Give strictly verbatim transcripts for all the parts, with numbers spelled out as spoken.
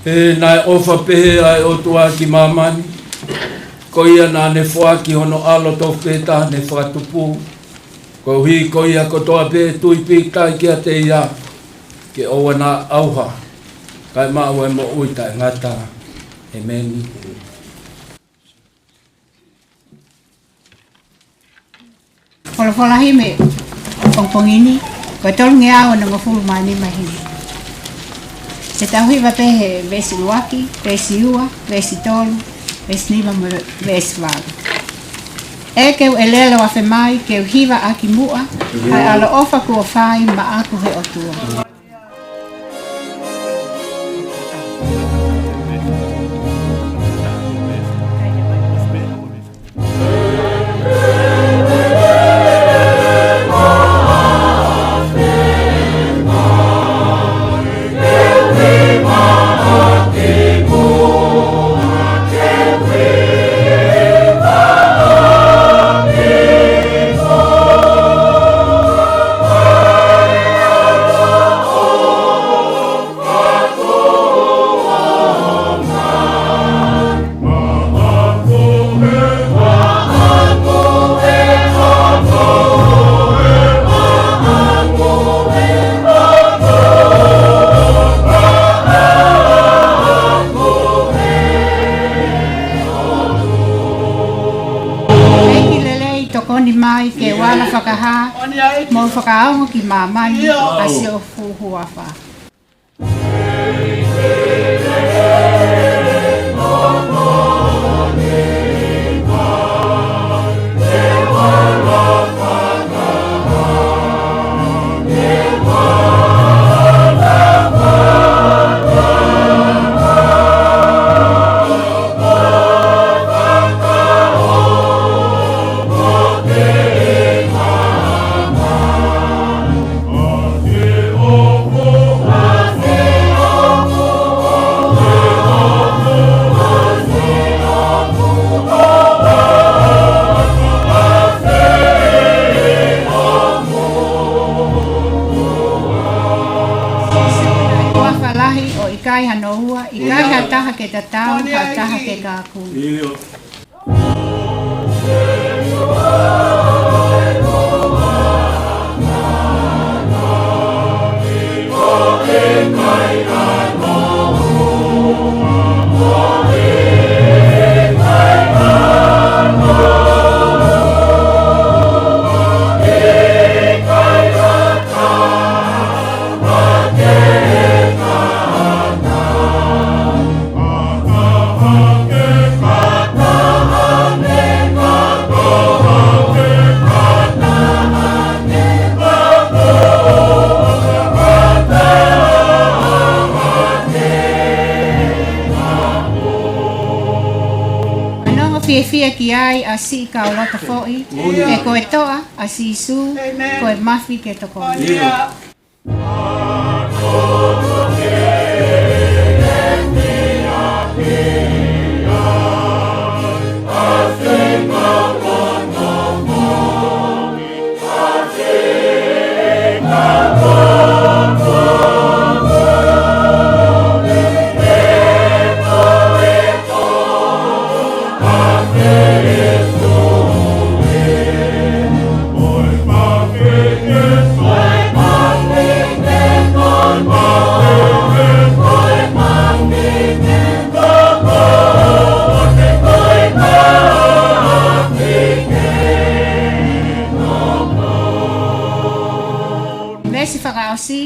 He naʻe ʻofa pehē ʻa e ʻOtua ki māmani, ko ia naʻa ne foaki hono ʻAlo tofu pē taha ne fakatupu, koeʻuhi ko ia kotoa pē ʻe tui pīkitai kiate ia, ke ʻoua naʻa ʻauha, kae maʻu ʻa e moʻui taʻengata. ʻEmeni. Folofola himi ʻo e pongipongi ni, ko e tolungeau onongofulu mā nima himi. Te tau hiva pē he veesi ʻuluaki, veesi ua, veesi tolu, veesi nima mo e veesi valu. ʻE ke u ʻelelo afe mai, ke u hiva ʻaki muʻa ʻa e ʻaloʻofa kuo fai maʻaku he ʻOtua. ʻEiki lelei, tokoni mai ke u ala fakahā mo fakaongo ki māmani ʻa siʻo fuʻu huafa. Huafa lahi ʻo ʻikai hano ua, ʻikai ha taha ke tatau, ha taha ke kākū. Fanongo fiefia ki ai ʻa siʻi kau loto foʻi, he ko e toʻa ʻa Sīsū, ko e mafi ke tokoni. Veesi fakaʻosi,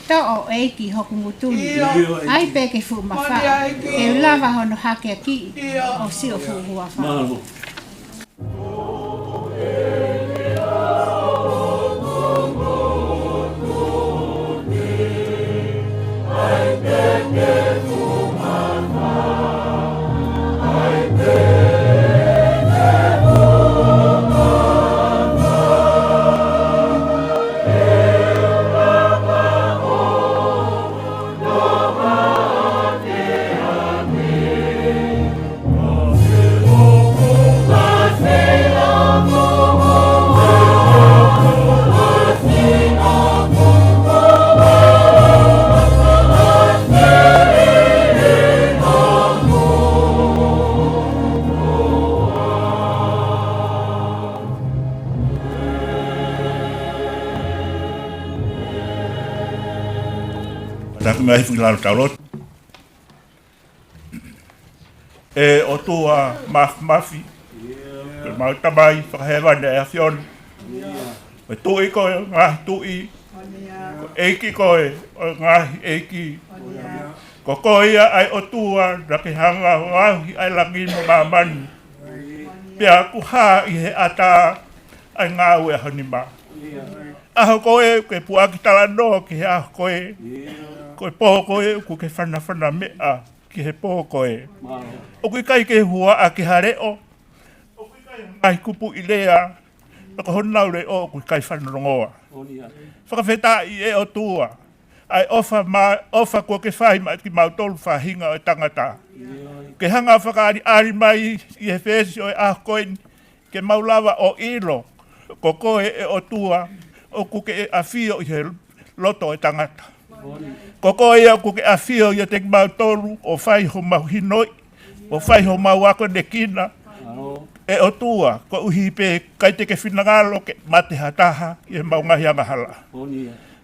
toʻo ʻEiki hoku ngutu ni. ʻIo. ʻAi pē ke fuʻu mafai. Ke u lava hono hakeakiʻi ʻo siʻo fuʻu huafa. Taku mai hifo ki lalo tau lotu. ʻE ʻOtua Mafimafi, ko ʻemau Tamai Fakahēvani ʻa e ʻAfiona, ko e Tuʻi koe ʻo e ngaahi tuʻi, ko e ʻEiki koe ʻo e ngaahi ʻeiki. Ko koe ia ʻa e ʻOtua naʻa ke hanga ʻo ʻauhi ʻa e langi mo māmani, pea ʻoku hā ʻi he ʻatā ʻa e ngāue ʻa ho nima. ʻAho ko ē ʻoku ke puʻaki talanoa ki he ʻaho ko ē, ko e pō ko ē ʻoku ke fanafana meʻa ki he pō ko ē. ʻOku ʻikai ke huaʻa ki ha leʻo, ʻoku ʻikai ha ngaahi kupuʻi lea, ka ko honau leʻo ʻoku ʻikai fanongoa. Fakafetaʻi ʻe ʻOtua, ʻa e ʻofa ma-, ʻofa kuo ke fai maʻa kimautolu faʻahinga ʻo e tangata. Ke hanga fakaʻaliʻali mai ʻi he veesi ʻo e ʻaho ko eni, ke mau lava ʻo ʻilo, ko koe ʻe ʻOtua, ʻoku ke ʻafio ʻi he loto ʻo e tangata. Ko koe ia ʻoku ke ʻafio ʻiate kimautolu, ʻo fai homau hinoi, ʻo fai homau akonekina. ʻE ʻOtua, koeʻuhi pē ʻikai te ke finangalo ke mate ha taha ʻi heʻemau ngaahi angahala.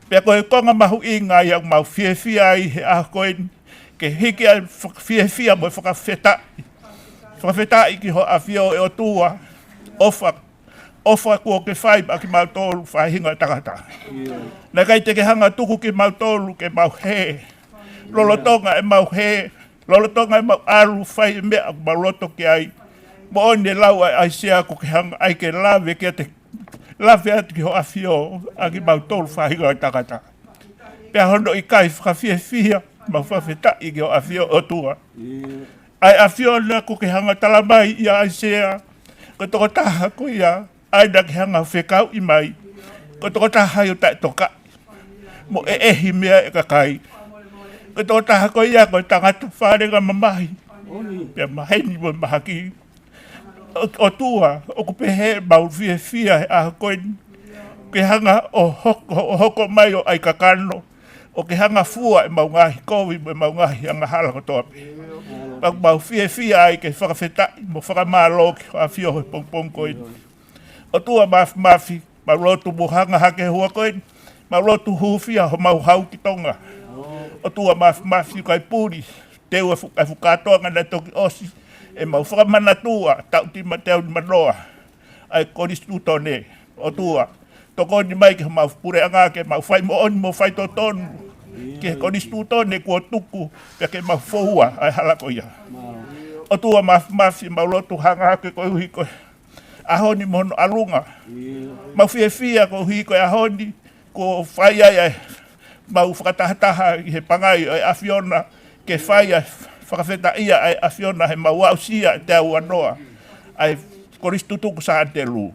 Pea ko e konga mahuʻinga ia ʻoku mau fiefia ai he ʻaho ko eni, ke hiki ʻa e fak-, fiefia mo e fakafetaʻi. Fakafetaʻi ki hoʻo ʻafio ʻe ʻOtua, ʻofa, ʻofa kuo ke fai maʻa kimautolu faʻahinga ʻo e tangata. Naʻe ʻikai te ke hanga tuku kimautolu ke mau hē. Lolotonga ʻemau hē, lolotonga ʻemau ʻalu fai e meʻa ʻoku mau loto ki ai, moʻoni e lau ʻa ʻAisea, ʻoku ke hanga ai ke lave kiate, lave atu ki hoʻo ʻafio ʻa kimautolu faʻahinga ʻo e tangata. Pea hono ʻikai fakafiefia, mau fakafetaʻi ki hoʻo ʻafio ʻOtua. ʻA e ʻAfiona ʻoku ke hanga tala mai ʻia ʻAisea, ko e tokotaha ko ia ʻa ia naʻa ke hanga fekauʻi mai, ko e tokotaha ia ʻoku taʻetokaʻi mo ʻeʻehi meʻa ʻa e kakai. Ko e tokotaha ko ia ko e tangata faʻahinga mamahi, pea maheni mo e mahaki. ʻO, ʻOtua, ʻoku pehē ʻemau fiefia he ʻaho ko eni, ke hanga ʻo hoko, ʻo hoko mai ʻo ʻai kakano, ʻo ke hanga fua ʻemau ngaahi kovi mo ʻemau ngaahi angahala kotoa pē. Pea ʻoku mau fiefia ai ke fakafetaʻi mo fakamālō ki hoʻo ʻafio he pongipongi ko eni. ʻOtua Mafimafi, mau lotu mo hanga hake hua ko eni, mau lotu hūfia homau hau ki Tonga. ʻOtua Mafimafi, ʻoku ʻikai puli, teu e fu-, e fuʻu kātoanga naʻe toki ʻosi, ʻemau fakamanatua, taʻu nima teau nima noa, ʻa e Konisitūtone. ʻOtua, tokoni mai ki homau puleʻanga ke mau fai moʻoni mo fai totonu ki he Konisitūtone kuo tuku, pea ke mau foua ʻa e hala ko ia. ʻOtua Mafimafi, mau lotu hanga hake koeʻuhi ko e ʻaho ni mo hono ʻalunga. Mau fiefia koeʻuhi ko e ʻaho ni kuo fai ai ʻa e mau fakatahataha ʻi he pangai ʻo e ʻAfiona, ke fai ʻa e fakafetaʻia ʻa e ʻAfiona he mau aʻusia e teau ua noa ʻa e Kolisi Tutuku Sātelu.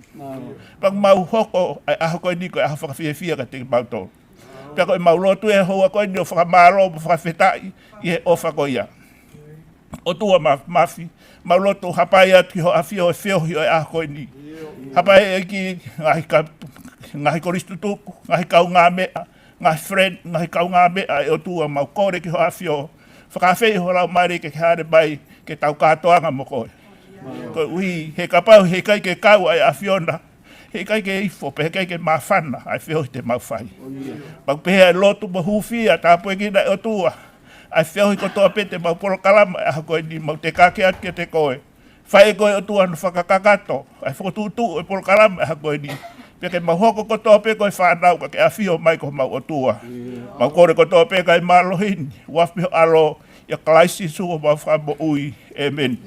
Pea ʻoku mau hoko ʻa e ʻaho ko eni ko e ʻaho fakafiefia kiate kimautolu. Pea ko ʻemau lotu he houa ko eni ʻo fakamālō mo fakafetaʻi ʻi he ʻofa ko ia. ʻOtua Mafimafi, mau lotu hapai atu ki hoʻo ʻafio he feohi ʻo e ʻaho ko eni. Hapai ʻEiki ngaahi ka-, ngaahi Kolisi Tutuku, ngaahi kaungāmeʻa, ngaahi friend, ngaahi kaungāmeʻa, ʻe ʻOtua, mau kole ki hoʻo ʻafio. Fakaafeʻi ho Laumālie ke ke hāʻele mai ke tau kātoanga mo koe. Koeʻuhi he kapau he ʻikai ke kau ʻa e ʻAfiona, he ʻikai ke ifo, pea he ʻikai ke māfana ʻa e feohi te mau fai. Mau pehē ʻa e lotu mo hūfia, tāpuekina ʻe ʻOtua ʻa e feohi kotoa pē te mau polokalama he ʻaho ko eni, mau tekaki atu kiate koe. Fai ʻe koe ʻOtua hono fakakakato ʻa e fokotuʻutuʻu ʻo e polokalama he ʻaho ko eni. Pea ke mau hoko kotoa pē ko e fānau ka ke ʻafio mai ko homau ʻOtua. Mau kole kotoa pē kae mālohi ni, ʻofa pē ho ʻAlo, ʻia Kalaisi Sīsū ko homau Fakamoʻui. ʻĒmeni.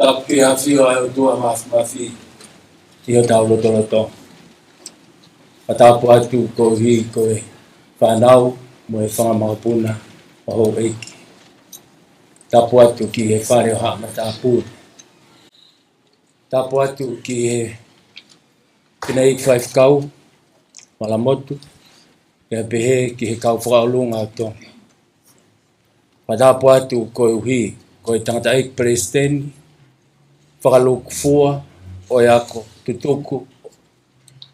Tapu ki he ʻafio ʻa e ʻOtua Māfimafi ʻi hotau lotolotonga. Fakatapu atu koeʻuhi ko e fānau mo e fanga makapuna ʻa houʻeiki. Tapu atu ki he fale ʻo haʻa matāpule. Tapu atu ki he fineʻeiki faifekau, Malamotu, pea pehē ki he kau fakaʻolunga ʻo Tonga. Fakatapu atu koeʻuhi ko e tangataʻeiki palesiteni, fakalūkufua ʻo e ako tutuku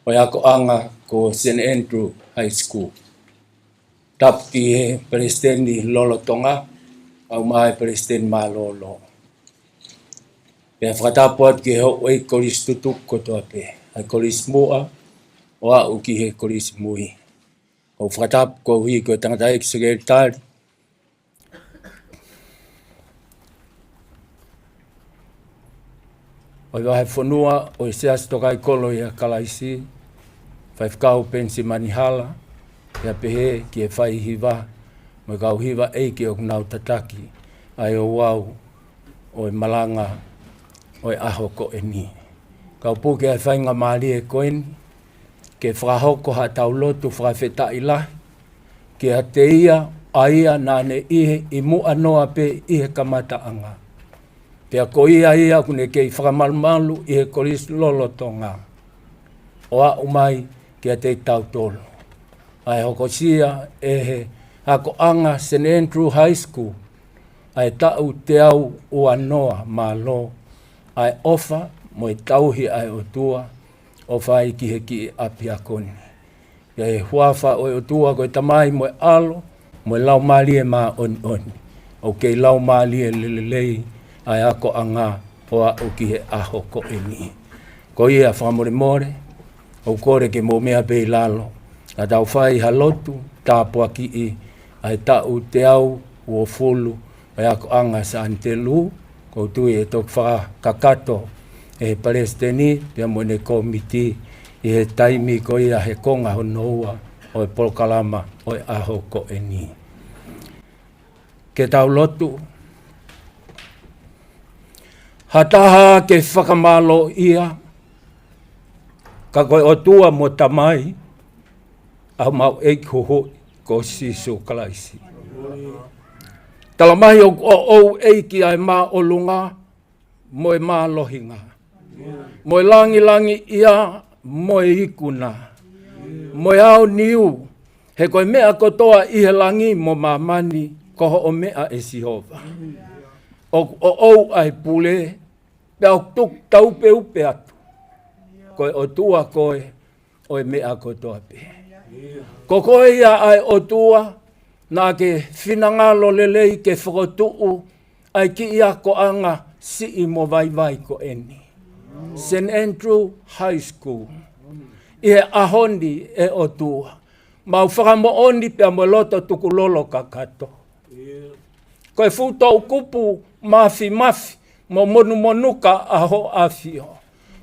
ʻo e akoʻanga ko Saint Andrew High School. Tapu ki he palesiteni lolotonga, ʻumaʻā e palesiteni mālōlō. Pea fakatapu atu ki he houʻeiki kolisi tutuku kotoa pē, ʻa e kolisi muʻa, ʻo aʻu ki he kolisi mui. ʻOku ou fakatapu koeʻuhi ko e tangataʻeiki sekelitali ʻo e vahefonua ʻo e Siasi Tokaikoloi ʻa Kalaisi, Faifekau Penisi Manihala, pea pehē ki he faihiva mo e kau hiva ʻeiki ʻoku nau tataki ʻa e ouau ʻo e malanga ʻo e ʻaho ko eni. Kau puke ʻa e faingamālie ko eni, ke fakahoko haʻatau lotu fakafetaʻi lahi kiate ia, ʻa ia naʻa ne ʻi he, ʻi muʻa noa pē ʻi he kamataʻanga. Pea ko ia ia ʻoku ne kei fakamalumalu ʻi he kolisi lolotonga, ʻo aʻu mai kiate kitautolu. ʻA e hokosia ʻe he akoʻanga Saint Andrew High School ʻa e taʻu teau ua noa, mālō ʻa e ʻofa mo e tauhi ʻa e ʻOtua ʻo fai ki he kiʻi ʻapiako ni. ʻI he huafa ʻo e ʻOtua ko e Tamai mo e ʻAlo mo e Laumālie Māʻoniʻoni, ʻoku kei laumālie lelei ʻa e akoʻanga ʻo aʻu ki he ʻaho ko eni. Ko ia fakamolemole, ʻoku ou kole ke mou meʻa pē ʻi lalo, ka tau fai ha lotu tāpuakiʻi ʻa e taʻu teau uofulu ʻo e akoʻanga Saint Andrew. ʻOku ou tui ʻe toki fakakakato ʻe he palesiteni pea mo ʻene kōmiti ʻi he taimi ko ia he konga hono ua ʻo e polokalama ʻo e ʻaho ko eni. Ke tau lotu. Ha taha ke fakamālōʻia, ka ko e ʻOtua mo Tamai ʻa homau ʻEiki Huhuʻi ko Sīsū Kalaisi. Talamai ʻoku ʻo ʻEiki ʻa e māʻolunga mo e mālohinga, mo e langilangiʻia mo e ikuna, mo e aoniu, he ko e meʻa kotoa ʻi he langi mo māmani ko hoʻo meʻa ʻe Sihova. ʻOku ʻo ʻEiki ʻa e pule, pea ʻoku tuku taupeʻupe atu, ko e ʻOtua koe ʻo e meʻa kotoa pē. Ko koe ia ʻa e ʻOtua naʻa ke finangalo lelei ke fokotuʻu ʻa e kiʻi akoʻanga siʻi mo vaivai ko eni, Saint Andrew High School, ʻi he ʻaho ni ʻe ʻOtua. Mau fakamoʻoni pea mo e loto tukulolo kakato, ko e fuʻu toʻukupu māfimafi mo monumonuka ʻa hoʻo ʻAfio.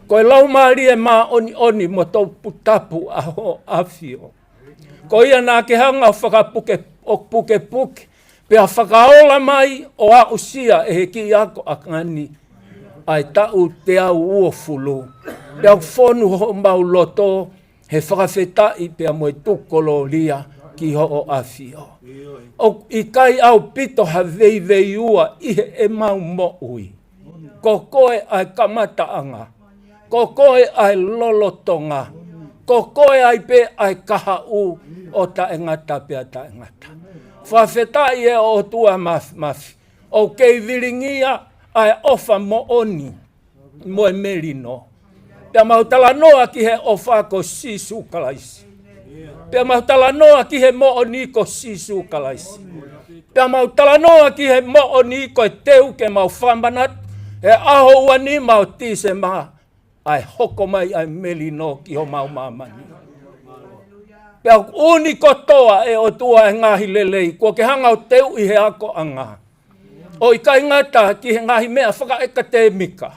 Ko e Laumālie Māʻoniʻoni mo toputapu ʻa hoʻo ʻAfio. Ko ia naʻa ke hanga ʻo fakapuke, ʻo pukepuke, pea fakaola mai ʻo aʻusia ʻe he kiʻi akoʻanga ni ʻa e taʻu teau uofulu. Pea ʻoku fonu homau loto he fakafetaʻi pea mo e tuku kolōlia ki hoʻo ʻAfio. ʻOku ʻikai ʻaupito ha veiveiua ʻi heʻemau moʻui. Ko koe ʻa e kamataʻanga, ko koe ʻa e lolotonga, ko koe ai pē ʻa e kahaʻu ʻo taʻengata pea taʻengata. Fakafetaʻi ʻe ʻOtua Māfimafi, ʻoku kei vilingia ʻa e ʻofa moʻoni mo e melino. Pea mau talanoa ki he ʻofa ko Sīsū Kalaisi. Pea mau talanoa ki he moʻoni ko Sīsū Kalaisi. Pea mau talanoa ki he moʻoni ko e teu ke mau fakamanatu he ʻaho ua nima ʻo Tīsema, ʻa e hoko mai ʻa e melino ki homau māmani. Pea ʻoku ʻuni kotoa ʻe ʻOtua e ngaahi lelei kuo ke hanga ʻo teuʻi he akoʻanga. ʻO ʻikai ngata ki he ngaahi meʻa fakaʻekatēmika,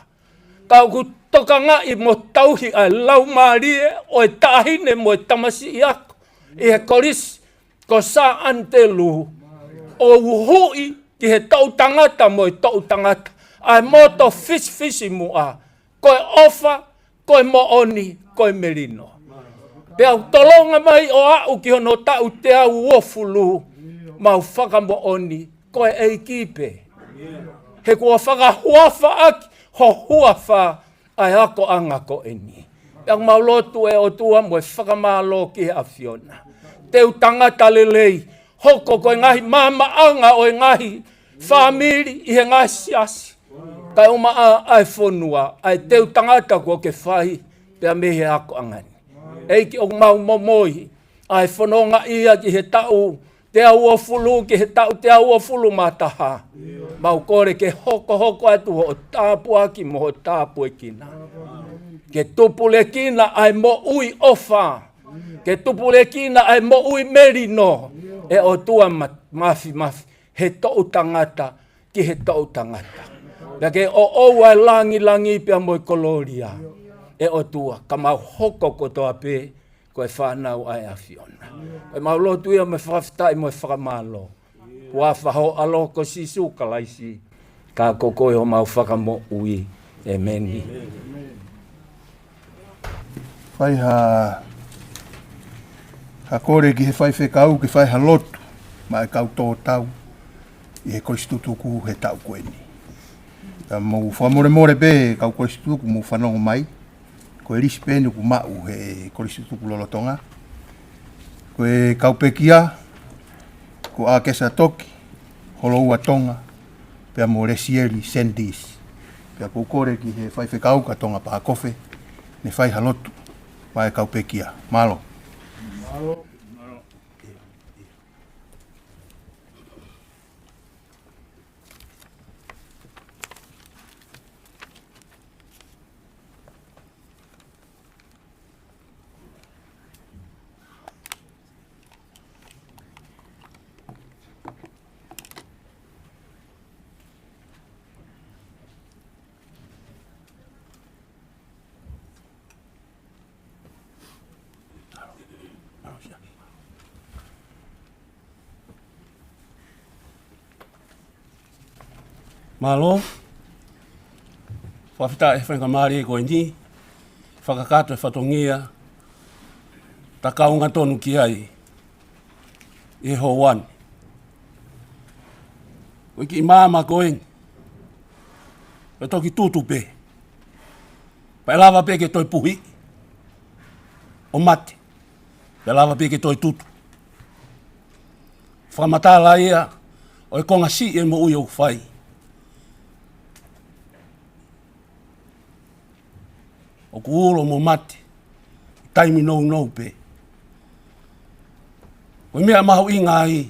ka ʻoku tokangaʻi mo tauhi ʻa e laumālie ʻo e taʻahine mo e tamasiʻi ako ʻi he kolisi ko Saint Andrew, ʻo uhuʻi ki he toʻutangata mo e toʻutangata ʻa e moto fisifisimuʻa, ko e ʻofa, ko e moʻoni, ko e melino. Pea u tolonga mai ʻo aʻu ki hono taʻu teau uofulu, mau fakamoʻoni, ko e ʻEiki pē. He kuo fakahuafa ʻaki ho huafa ʻa e akoʻanga ko eni. Pea mau lotu ʻe ʻOtua mo e fakamālō ki he ʻAfiona. Te u tangata lelei, hoko ko e ngaahi maamaʻanga ʻo e ngaahi fāmili ʻi he ngaahi siasi. Kae ʻumaʻā ʻa e fonua, ʻa e teu tangata kuo ke fai, pea mei he akoʻanga ni. ʻEiki ʻoku mau momoi, ʻa e fononga ia ki he taʻu teau uofulu, ki he taʻu teau uofulu mā taha. Mau kole ke hokohoko atu hoʻo tāpuaki mo hoʻo tāpuekina. Ke tupulekina ʻa e moʻui ʻofa. Ke tupulekina ʻa e moʻui melino. ʻE ʻOtua ma-, mafimafi. He toʻu tangata ki he toʻu tangata. Pea ke ʻoʻou ʻa e langilangi pea mo e kolōlia. ʻE ʻOtua, ka mau hoko kotoa pē, ko e fānau ʻa e ʻAfiona. Ko e mau lotu ia mo e fakafetaʻi mo e fakamālō. Huafa ho ʻAlo ko Sīsū Kalaisi, ka ko koe homau fakamoʻui. ʻEmeni. Fai ha, ha kole ki he faifekau ke fai ha lotu maʻa e kau tōtau ʻi he kolisi tutuku he taʻu ko eni. Ka mou fakamolemole pē kau kolisi tutuku mou fanongo mai, ko e lisi pē eni ʻoku maʻu he kolisi tutuku lolotonga. Ko e kau pekia, ko ʻAkesa Toki, Holoua Tonga, pea mo Lesieli Sendis. Pea ʻoku ou kole ki he faifekau ko Tonga Pakofe, ne fai ha lotu maʻa e kau pekia. Mālō. Mālō. Fakafetaʻi he faingamālie ko eni, fakakakato e fatongia, ta kaunga tonu ki ai ʻi he houa ni. Ko e kiʻi maama ko eni, ʻe toki tutu pē. Pea ʻe lava pē ke toe puhi ʻo mate. Pea ʻe lava pē ke toe tutu. Fakamatala ia ʻo e konga siʻi e moʻui ʻoku fai. ʻOku ulo mo mate, taimi nounou pē. Ko e meʻa mahuʻinga ai,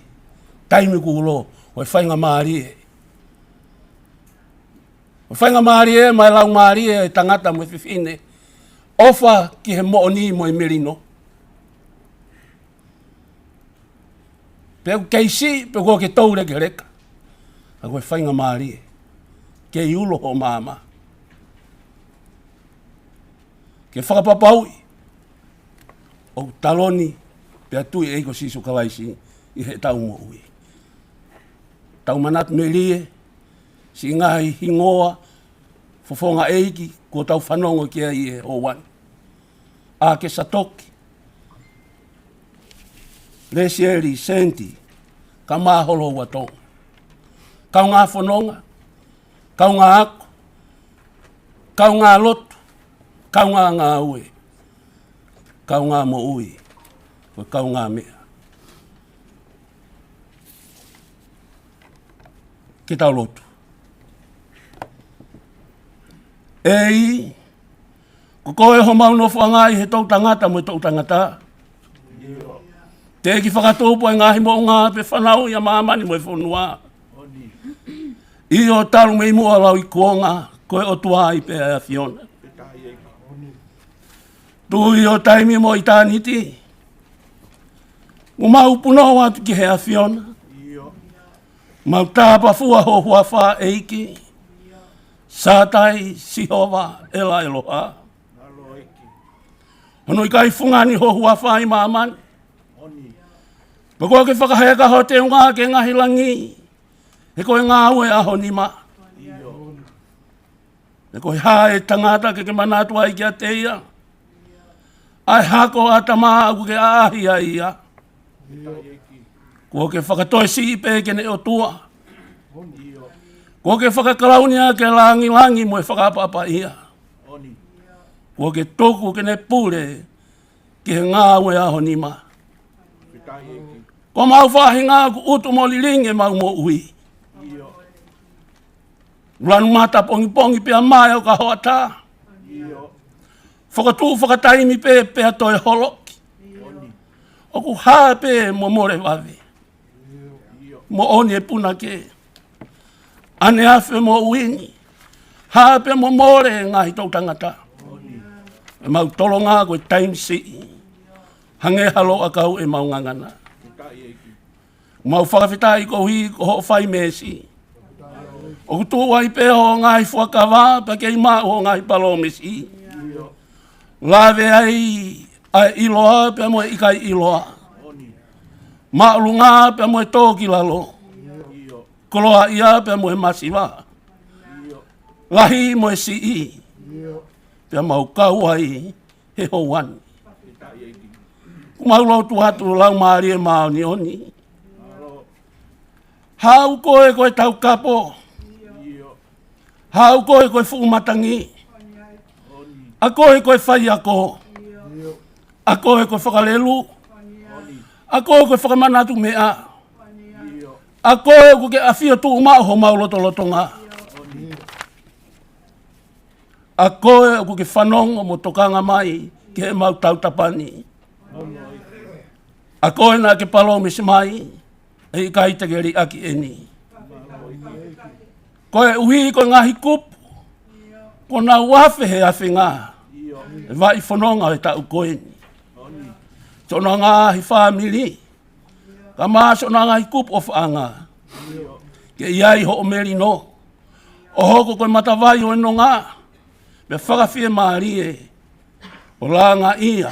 taimi ʻoku ulo, ko e faingamālie. Ko e faingamālie, maʻa e laumālie ʻo e tangata mo e fefine, ʻofa ki he moʻoni mo e melino. Pe ʻoku kei siʻi, pe ʻoku ke toulekeleka. Ka ko e faingamālie. Kei ulo hoʻo maama. Ke fakapapauʻi ʻoku taloni pea tui ʻEiki ko Sīsū Kalaisi ʻi heʻetau moʻui. Tau manatu melie, siʻi ngaahi hingoa, fofonga ʻeiki, kuo tau fanongo ki ai ʻi he houa ni. ʻAkesa Toki, Lesieli Sendis, kae ʻumaʻā Holoua Tonga. Kaungā fononga, kaungā ako, kaungā lotu, kaungā ngāue, kaungā moʻui, ko e kaungā meʻa. Ke tau lotu. ʻEiki, ko koe homau nofoʻanga ʻi he toʻu tangata mo e toʻu tangata. Teʻeki fakatupu ʻa e ngaahi moʻunga pe fanauʻi ʻa māmani mo e fonua. ʻIo, talu mei muʻa lauikuonga, ko e ʻOtua ai pē ʻa e ʻAfiona. Tuʻi ʻo taimi mo ʻitāniti, ʻoku mau punou atu ki he ʻAfiona. Mau tāpafua ho huafa ʻEiki. Sātai, Sihova, ʻEla ʻEloha. Hono ʻikai fungani ho huafa ʻi māmani. Pea kuo ke fakaheka ho teunga ki he ngaahi langi. He ko e ngāue ʻa ho nima. Pe ko e hā e tangata ke ke manatu ai kiate ia? ʻA e hako ʻa e tama ʻoku ke ʻaʻahi ai ia. Kuo ke fakatoesiʻi pē ke ne ʻOtua. Kuo ke fakakalauni ʻaki e langilangi mo e fakaʻapaʻapaʻia. Kuo ke tuku ke ne pule ki he ngāue ʻa ho nima. Ko homau faʻahinga ʻoku ʻutu mo lilingi ʻemau moʻui. Lanu mata pongipongi pea mae ʻo ka hoʻatā. Fokotuʻu fakataimi pē pea toe holoki. ʻOku hā pē mo mole vave. Moʻoni e punake. ʻAneafi e moʻui ni. Hā pē mo mole e ngaahi toʻutangata. ʻEmau tolonga ko e taimi siʻi. Hangē ha loʻakau ʻemau ngangana. Mau fakafetaʻi koeʻuhi ko hoʻo fai meesi. ʻOku tuʻu ai pē hoʻo ngaahi fuakava, pea kei maʻu hoʻo ngaahi palōmesi. Lave ai ʻa e ʻiloa pea mo e ʻikai ʻiloa. Māʻolunga pea mo e tō ki lalo. Koloaʻia pea mo e masiva. Lahi mo e siʻi. Pea mau kau ai he houa ni. ʻOku mau lotu atu Laumālie Māʻoniʻoni. Haʻu koe ko e taukapo. Haʻu koe ko e fuʻu matangi. ʻA koe ko e faiako. ʻA koe ko e fakalelu. ʻA koe ko e fakamanatu meʻa. ʻA koe ʻoku ke ʻafio tuʻumaʻu homau lotolotonga. ʻA koe ʻoku ke fanongo mo tokanga mai ki heʻemau tautapa ni. ʻA koe naʻa ke palōmesi mai, ʻe ʻikai te ke liʻaki eni. Koeʻuhi ko e ngaahi kupu, kuo nau afe he afenga, he vaʻi fononga he taʻu ko eni. Siʻonau ngaahi fāmili, kae ʻumaʻā siʻonau ngaahi kupu ʻofaʻanga. Ke ʻi ai hoʻo melino, ʻo hoko ko e matavai ʻo e nonga, pea fakafiemālie, ʻo langaʻia,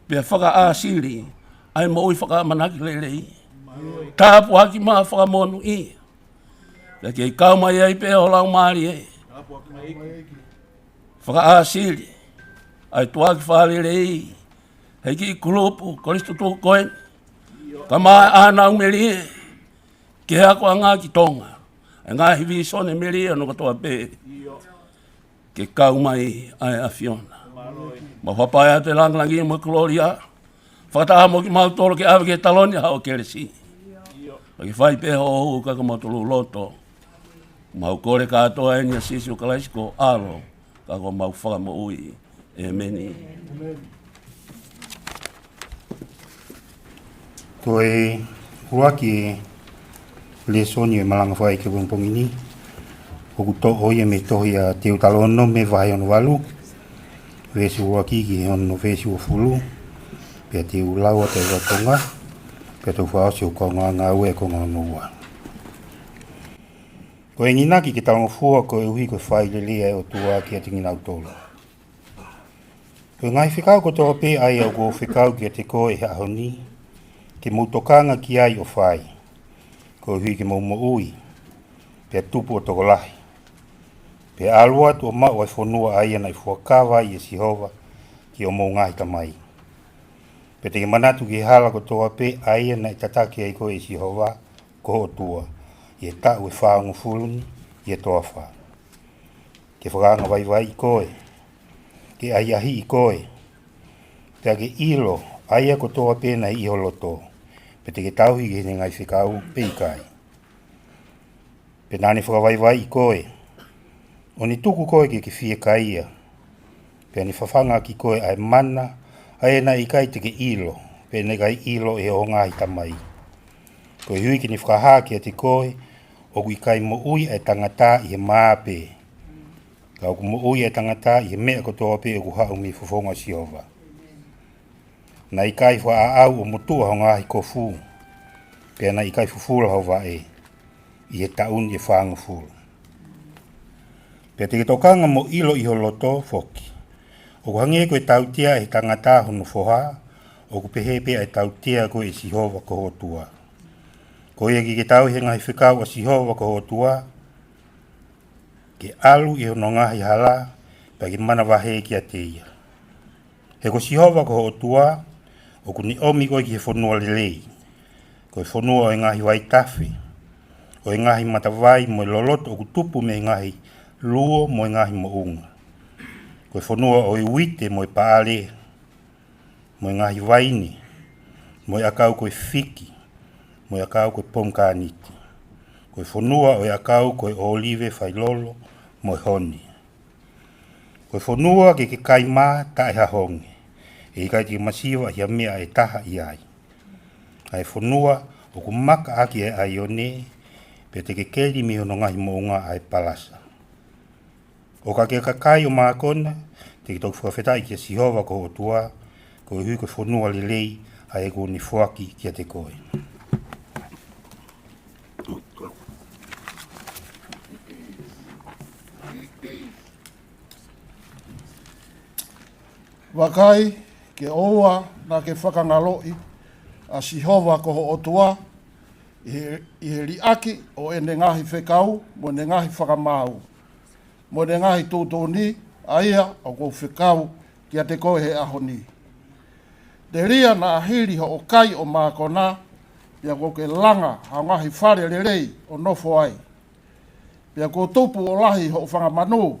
pea fakaʻāsili ʻa e moʻui fakaʻamanaki lelei. Tāpuaki mo fakamonūʻia. Pea ke kau mai ai pē ho Laumālie. Fakaʻāsili ʻa e tuʻuaki fakalelei he kiʻi kulupu kolisi tutuku ko eni, kae ʻumaʻā ʻenau melie ki he akoʻanga ki Tonga. ʻA e ngaahi vīsone melie hono kotoa pē. Ke kau mai ʻa e ʻAfiona. Mau hapai atu e langilangi mo e kolōlia. Fakataha mo kimautolu ke ʻave ki he taloni ʻa hoʻo kelesi. Pea ke fai pē hoʻo hū ka ko mautolu loto. Mau kole kātoa eni ʻia Sīsū Kalaisi ko ho ʻAlo, ka ko homau Fakamoʻui. ʻEmeni. Ko e ʻuluaki lēsoni ʻe malanga fai ki he pongipongi ni, ʻoku toʻo ia mei he tohi ʻa Teutalōnome vahe ono valu, veesi ʻuluaki ki he ono veesi uofulu, pea te u lau ʻa e lolotonga, pea te u fakaʻosi ʻeku kaungā ngāue ko e konga hono ua. Ko e enginaki ke talangofua koeʻuhi ko e fai lelei ʻa e ʻOtua kiate kinautolu. Ko e ngaahi fekau kotoa pē ʻa ia ʻoku ou fekau kiate koe he ʻaho ni, ke mou tokanga ki ai ʻo fai, koeʻuhi ke mou moʻui, pea tupu ʻo tokolahi, pea ʻalu atu ʻo maʻu ʻa e fonua ʻa ia naʻe fuakava ai ʻe Sihova ki hoʻomou ngaahi tamai. Pea te ke manatu ki he hala kotoa pē ʻa ia naʻe tataki ai koe ʻe Sihova ko ho ʻOtua, ʻi he taʻu ʻe fāngofulu ni ʻi he toafa, ke fakaangavaivaiʻi koe, ke ʻahiʻahiʻi koe, pea ke ʻilo ʻa ia kotoa pē naʻe ʻi ho loto, pe te ke tauhi ki heʻene ngaahi fekau pe ʻikai. Pea naʻa ne fakavaivaiʻi koe, ʻo ne tuku koe ke ke fiekaia, pea ne fafanga ki koe ʻa e mana, ʻa ia naʻe ʻikai te ke ʻilo, pea naʻe ʻikai ʻilo ʻe hoʻo ngaahi tamai. Koeʻuhi ke ne fakahā kiate koe, ʻoku ʻikai moʻui ʻa e tangata ʻi he mā pē, ka ʻoku moʻui ʻa e tangata ʻi he meʻa kotoa pē ʻoku haʻu mei he fofonga ʻo Sihova. Naʻe ʻikai fakaʻaʻau ʻo motuʻa ho ngaahi kofu, pea naʻe ʻikai fufula ho vaʻe, ʻi he taʻu ni ʻe fāngofulu. Pea te ke tokanga mo ʻilo ʻi ho loto foki, ʻoku hangē ko e tautea ʻe he tangata hono foha, ʻoku pehē pē ʻa e tautea ko ē ʻe Sihova ko ho ʻOtua. Ko ia ke ke tauhi ʻa e ngaahi fekau ʻa Sihova ko ho ʻOtua, ke ʻalu ʻi hono ngaahi hala, pea ke manavahē kiate ia. He ko Sihova ko ho ʻOtua, ʻoku ne ʻomi koe ki he fonua lelei, ko e fonua ʻo e ngaahi vaitafe, ʻo e ngaahi matavai mo e loloto ʻoku tupu mei he ngaahi luo mo e ngaahi moʻunga, ko e fonua ʻo e uite mo e paʻale, mo e ngaahi vaini, mo e ʻakau ko e fiki, mo e ʻakau ko e pomekaniti, ko e fonua ʻo e ʻakau ko e ʻōlive failolo mo e honi. Ko e fonua ke ke kai mā taʻe hahonge, ʻe ʻikai te ke masiva ʻi ha meʻa ʻe taha ʻi ai. ʻA e fonua ʻoku maka ʻaki ʻa e ʻaione, pea te ke keli mei hono ngaahi moʻunga ʻa e palasa. ʻO ka ke kakai ʻo mākona, te ke toki fakafetaʻi kia Sihova ko ho ʻOtua, koeʻuhi ko e fonua lelei ʻa ia kuo ne foaki kiate koe. Vakai, ke ʻoua naʻa ke fakangaloʻi ʻa Sihova ko ho ʻOtua, ʻi he, ʻi he liʻaki ʻo ʻene ngaahi fekau, mo ʻene ngaahi fakamaau, mo ʻene ngaahi tuʻutuʻuni, ʻa ia ʻoku ou fekau kiate koe he ʻaho ni. Telia naʻa hili hoʻo kai ʻo mākona, pea kuo ke langa ha ngaahi fale lelei ʻo nofo ai. Pea kuo tupu ʻo lahi hoʻo fanga manu,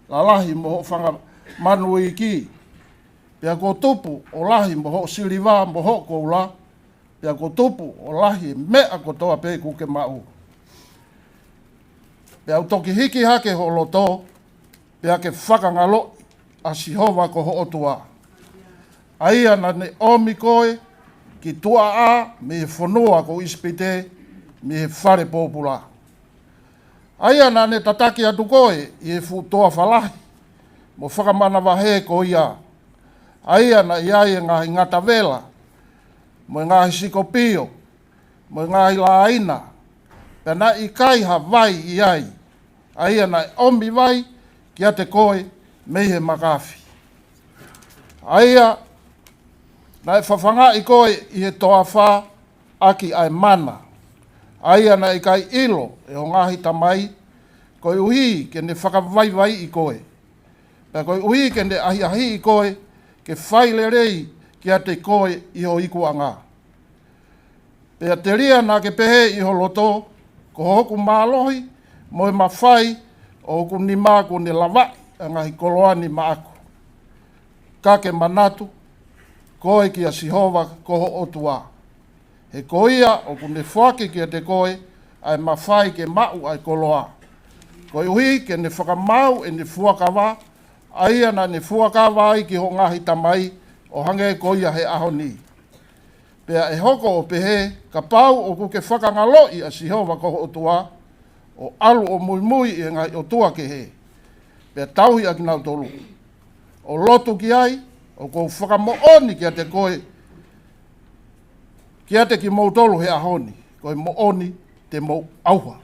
lalahi mo hoʻo fanga manu iiki. Pea kuo tupu ʻo lahi mo hoʻo siliva mo hoʻo koula, pea kuo tupu ʻo lahi e meʻa kotoa pē kuo ke maʻu. Pea u toki hiki hake ho loto, pea ke fakangaloʻi ʻa Sihova ko ho ʻOtua, ʻa ia naʻa ne ʻomi koe ki tuʻa ʻā mei he fonua ko ʻIsipite, mei he fale pōpula. ʻA ia naʻa ne tataki atu koe ʻi he fuʻu toafa lahi mo fakamanavahē ko ia, ʻa ia naʻe ʻi ai e ngaahi ngata vela, mo e ngaahi sikopio, mo e ngaahi lāina, pea naʻe ʻikai ha vai ʻi ai, ʻa ia naʻe ʻomi vai kiate koe mei he makafi. ʻA ia naʻe fafangaʻi koe ʻi he toafa ʻaki ʻa e mana, ʻa ia naʻe ʻikai ʻilo ʻe ho ngaahi tamai, koeʻuhi ke ne fakavaivaiʻi koe, pea koeʻuhi ke ne ʻahiʻahiʻi koe ke fai lelei kiate koe ʻi ho ikuʻanga. Pea telia naʻa ke pehē ʻi ho loto, ko hoku mālohi mo e mafai ʻo hoku nima kuo ne lavaʻi ʻa e ngaahi koloa ni maʻaku. Ka ke manatu koe kia Sihova ko ho ʻOtua, he ko ia ʻoku ne foaki kiate koe ʻa e mafai ke maʻu ʻa e koloa, koeʻuhi ke ne fakamaau ʻene fuakava, ʻa ia naʻa ne fuakava ai ki ho ngaahi tamai, ʻo hangē ko ia he ʻaho ni. Pea ʻe hoko ʻo pehē, kapau ʻoku ke fakangaloʻi ʻa Sihova ko ho ʻOtua, ʻo ʻalu ʻo muimui ʻi he ngaahi ʻotua kehe, pea tauhi ʻa kinautolu, ʻo lotu ki ai, ʻoku ou fakamoʻoni kiate koe, kiate kimoutolu he ʻaho ni, ko e moʻoni te mou ʻauha.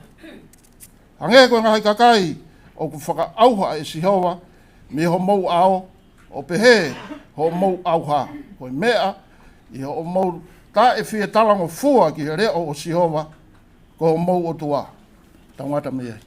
Hangē ko e ngaahi kakai ʻoku fakaʻauha ʻe Sihova mei homou ʻao, ʻo pehē hoʻomou ʻauha, ko e meʻa ʻi hoʻomou taʻe fie talangofua ki he leʻo ʻo Sihova ko homou ʻOtua. Tau ngata mei ai.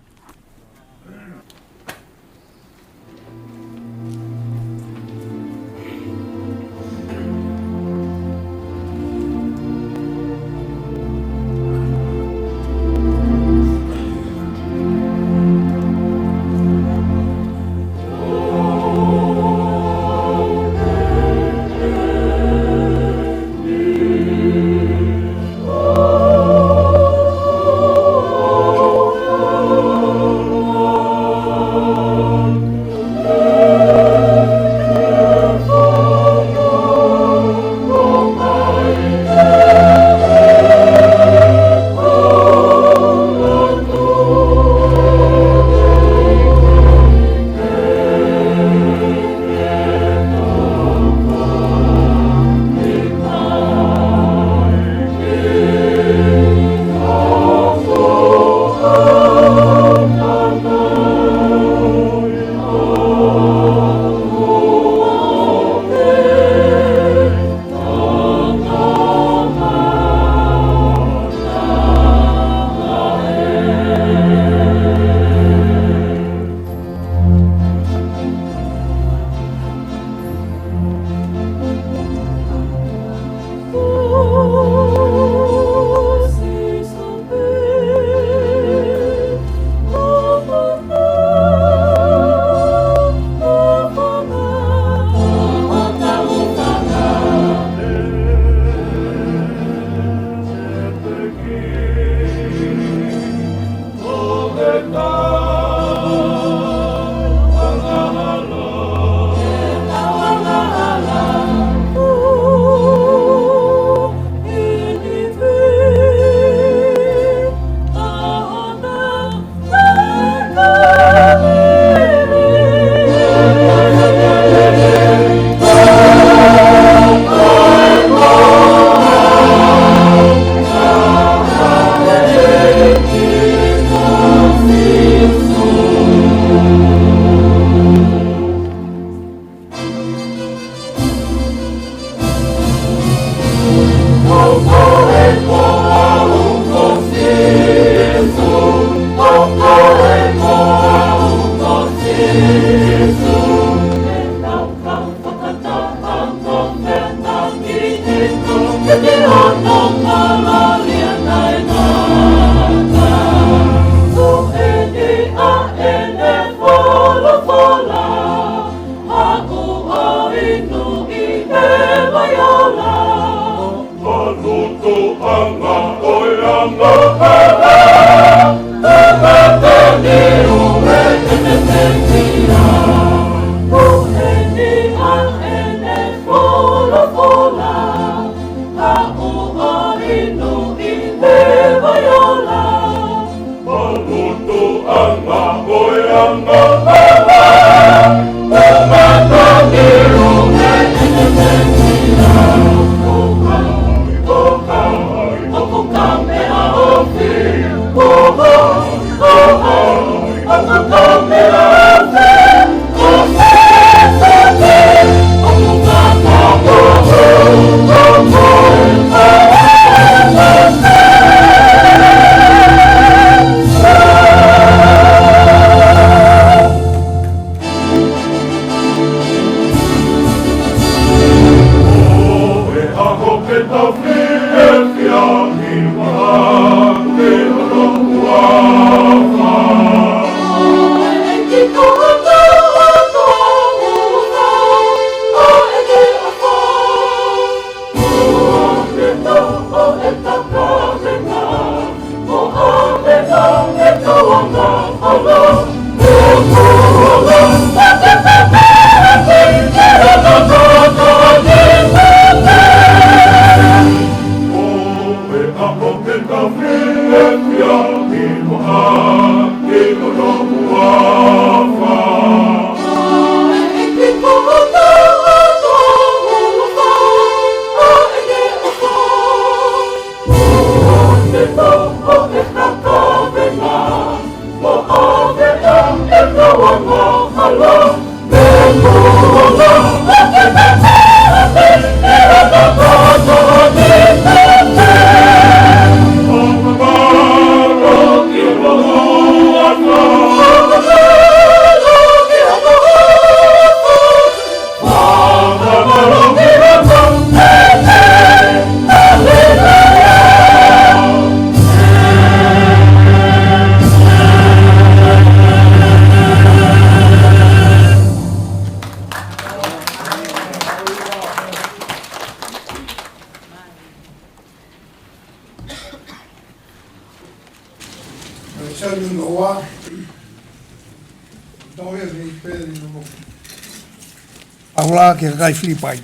Paula ki he kakai Filipai,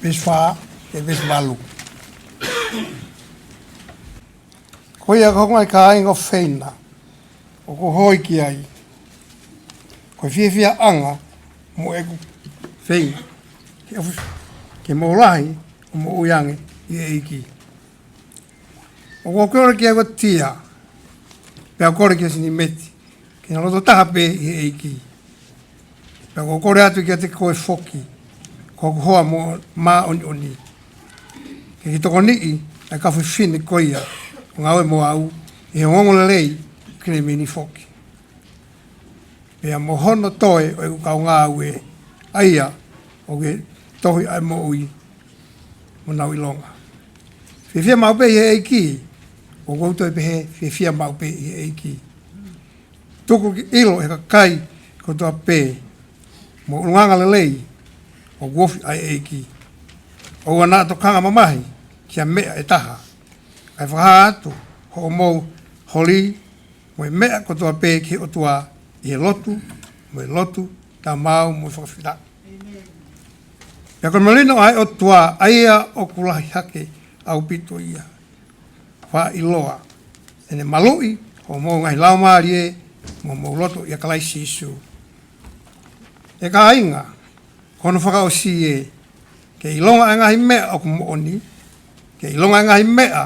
veesi fā ki he veesi valu. Ko ia, ko e ngaahi kāinga ʻofeina, ʻoku ou hoi ki ai, ko e fiefiaʻanga mo ʻeku feinga ke ʻofa, ke mou lahi ʻo moʻui ange ʻi he ʻEiki. ʻOku ou kole kia Uetia, pea u kole kia Sinimeti, ke na loto taha pē ʻi he ʻEiki. Pea ʻoku ou kole atu kiate koe foki, ko hoku hoa mo māʻoniʻoni, ke ke tokoniʻi ʻa e kau fefine ko ia ʻoku ngāue mo au, ʻi he ongoongolelei ʻo Kilemeni foki, pea mo hono toe ʻo ʻeku kau ngāue, ʻa ia ʻoku ke tohi ʻa e moʻui mo nau ʻilonga. Fiefia maʻu pē ʻi he ʻEiki, ʻoku ou toe pehē, fiefia maʻu pē ʻi he ʻEiki. Tuku ke ʻilo ʻe he kakai kotoa pē, mo e ʻulungaanga lelei ʻoku ofi ʻa e ʻEiki. ʻOua naʻa tokanga mamahi ki ha meʻa ʻe taha, kae fakahā atu hoʻomou holi mo e meʻa kotoa pē ki he ʻOtua ʻi he lotu, mo e lotu tāmau mo e fakafetaʻi. Pea ko e melino ʻa e ʻOtua, ʻa ia ʻoku lahi hake ʻaupito ia, faʻa ʻiloa ʻene maluʻi hoʻomou ngaahi laumālie mo homou loto ʻia Kalaisi Sīsū. ʻE kāinga, ko hono fakaʻosi ē, ke ʻilonga ʻa e ngaahi meʻa ʻoku moʻoni, ke ʻilonga ʻa e ngaahi meʻa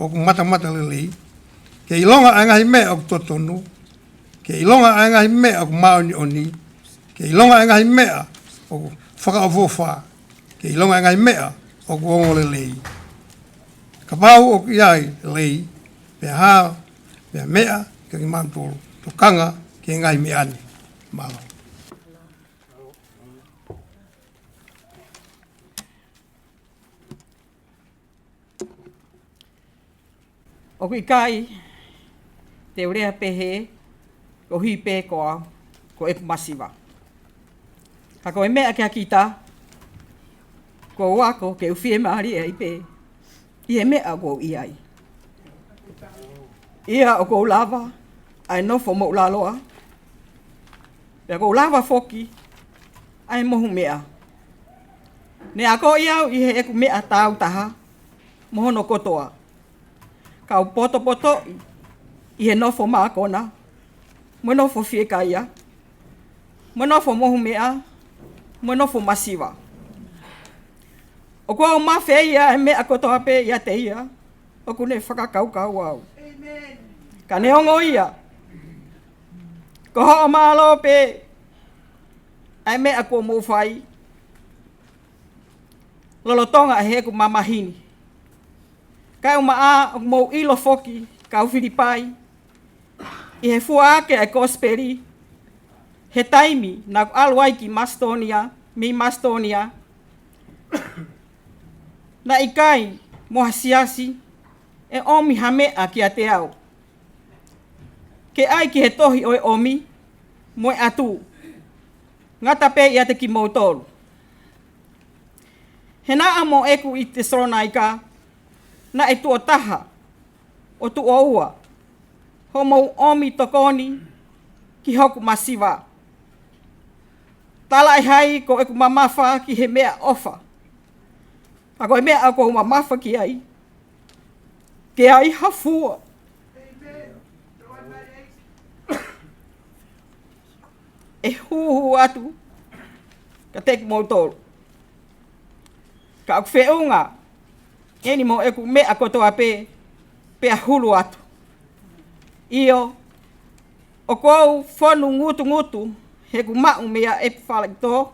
ʻoku matamata lelei, ke ʻilonga ʻa e ngaahi meʻa ʻoku totonu, ke ʻilonga ʻa e ngaahi meʻa ʻoku māʻoniʻoni, ke ʻilonga ʻa e ngaahi meʻa ʻoku fakaʻofoʻofa, ke ʻilonga ʻa e ngaahi meʻa ʻoku ongoongolelei. Kapau ʻoku ʻi ai lelei, pe hā, pe meʻa, ke kimautolu, tokanga ki he ngaahi meʻa ni. Mālō. ʻOku ʻikai te u lea pehē, koeʻuhi pē ko au, ko ʻeku masiva. Ka ko e meʻa kia kita, ʻoku ou ako ke u fiemālie ai pē ʻi he meʻa ʻoku ou ʻi ai. ʻIa ʻoku ou lava ʻa e nofo moʻulaloa, pea ʻoku ou lava foki ʻa e mohu meʻa. Ne akoʻi au ʻi heʻeku meʻa tāutaha mo hono kotoa, kau potopotoʻi ʻi he nofo mākona, mo e nofo fiekaia, mo e nofo mohumeʻa, mo e nofo masiva. ʻOku ou mafeia ʻa e meʻa kotoa pē ʻiate ia ʻoku ne fakakaukau au. Ka neongo ia, ko hoʻo mālō pē ʻa e meʻa kuo mou fai, lolotonga ʻa heʻeku mamahi ni. Kae ʻumaʻā ʻoku mou ʻilo foki, kau Filipai, ʻi he fua ake ʻa e kosipeli, he taimi naʻa ku ʻalu ai ki Masitōnia, mei Masitōnia, naʻe ʻikai mo ha siasi ʻe ʻomi ha meʻa kiate au ke ʻai ki he tohi ʻo e ʻomi mo e ʻatu, ngata pē ʻiate kimoutolu. He naʻa mo ʻeku ʻi Tesalonaika, naʻe tuʻo taha ʻo tuʻo ua hoʻomou ʻomi tokoni ki hoku masiva. Talaʻehai ko ʻeku mamafa ki he meʻaʻofa, ka ko e meʻa ʻoku ou mamafa ki ai, ke ai ha fua ʻe hūhū atu kiate kimoutolu. Ka ʻoku feʻunga eni mo ʻeku meʻa kotoa pē, pea hulu atu. ʻIo, ʻoku ou fonu ngutungutu heʻeku maʻu meia ʻEpafalaito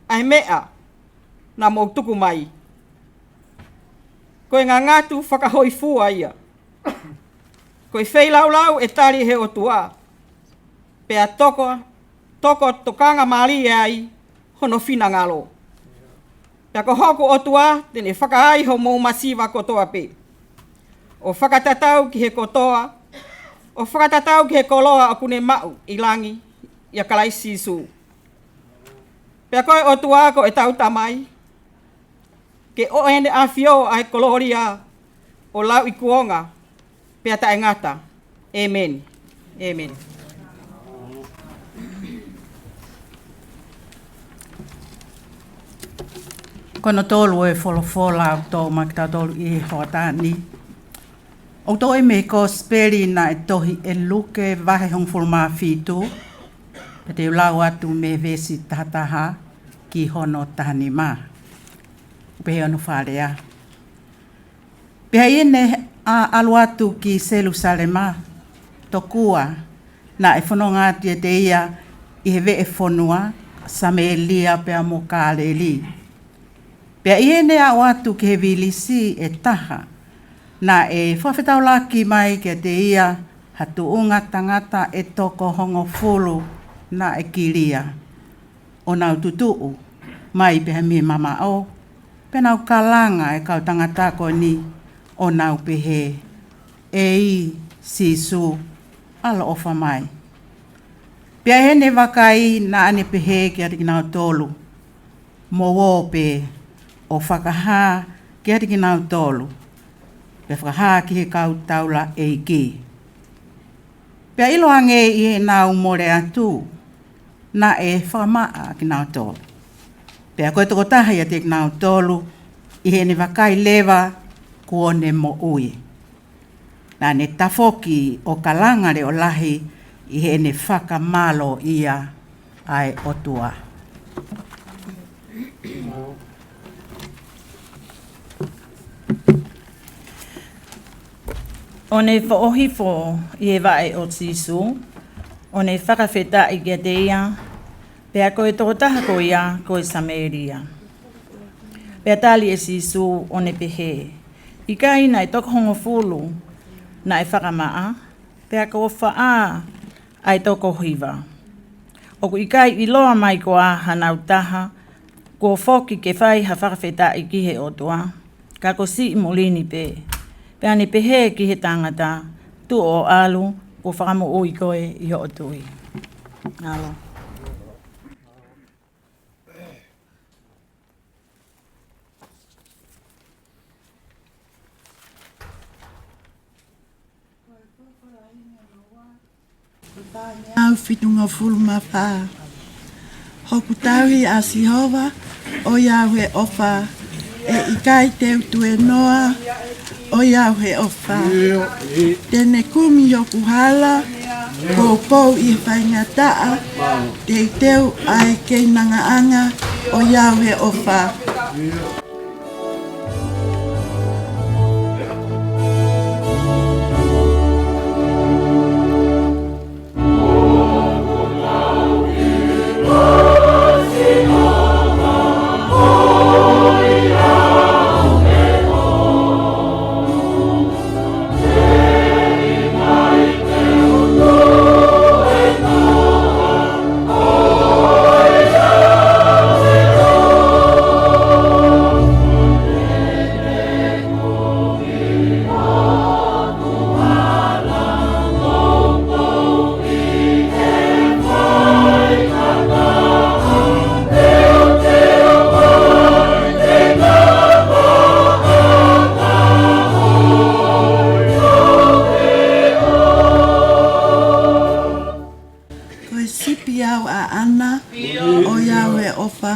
ʻa e meʻa naʻa mou tuku mai. Ko e ngangatu fakahōifua ia. Ko e feilaulau ʻe tali ʻe he ʻOtua, pea toko, toko tokangamālie ai hono finangalo. Pea ko hoku ʻOtua te ne fakaai hoʻomou masiva kotoa pē, ʻo fakatatau ki he kotoa, ʻo fakatatau ki he koloa ʻoku ne maʻu ʻi langi ʻia Kalaisi Sīsū. Pea ko e ʻOtua ko ʻetau Tamai, ke ʻoʻo ʻene ʻafio ʻa e kolōlia ʻo lauikuonga pea taʻengata. ʻĒmeni. ʻĒmeni. Ko hono tolu ʻo e folofola ʻoku toʻo maʻa kitautolu ʻi he hoʻatā ni, ʻoku toʻo ia mei he kosipeli naʻe tohi ʻe Luke vahe hongofulu mā fitu, pea te u lau atu mei he veesi taha taha ki hono taha nima. ʻOku pehē hono fakalea: Pea ʻi heʻene ʻalu atu ki Selūsalema, tokua naʻe fononga atu ʻiate ia ʻi he veʻefonua Samēlia pea mo Kāleli. Pea ʻi heʻene aʻu atu ki he vilisi ʻe taha, naʻe fakafetaulaki mai kiate ia ha tuʻunga tangata ʻe toko hongofulu naʻe kilia, ʻo nau tutuʻu mai pē mei he mamaʻo, pea nau kalanga ʻa e kau tangata ko eni, ʻo nau pehē, ʻEiki Sīsū, ʻaloʻofa mai. Pea ʻi heʻene vakai, naʻa ne pehē kiate kinautolu, Mou ō pē ʻo fakahā kiate kinautolu, pea fakahā ki he kau taulaʻeiki. Pea ʻiloange ʻi heʻenau mole atu, naʻe fakamaʻa kinautolu. Pea ko e tokotaha ʻiate kinautolu, ʻi heʻene vakai leva kuo ne moʻui, naʻa ne tafoki ʻo kalanga leʻo lahi ʻi heʻene fakamālōʻia ʻa e ʻOtua. ʻO ne foʻohi hifo ʻi he vaʻe ʻo Sīsū, ʻo ne fakafetaʻi kiate ia, pea ko e tokotaha ko ia ko e Samēlia. Pea tali ʻe Sīsū ʻo ne pehē, ʻIkai naʻe toko hongofulu naʻe fakamaʻa, pea ko faʻa ʻa e toko hiva? ʻOku ʻikai ʻiloa mai koā hanau taha kuo foki ke fai ha fakafetaʻi ki he ʻOtua, ka ko siʻi muli ni pē? Pea ne pehē ki he tangata, Tuʻu ʻo ʻalu, kuo fakamoʻui koe ʻi hoʻo tui. Mālō. Au fitungofulu mā fā. Hoku tauhi ʻa Sihova, ʻoiauē ʻofa, ʻE ʻikai te u tuenoa, ʻoiauē ʻofa. Te ne kumi hoku hala, kuo u pou ʻi he faingataʻa, teuteu ʻa e keinangaʻanga, ʻoiauē ʻofa. Ko e sipi au ʻaʻana, ʻoiauē ʻofa.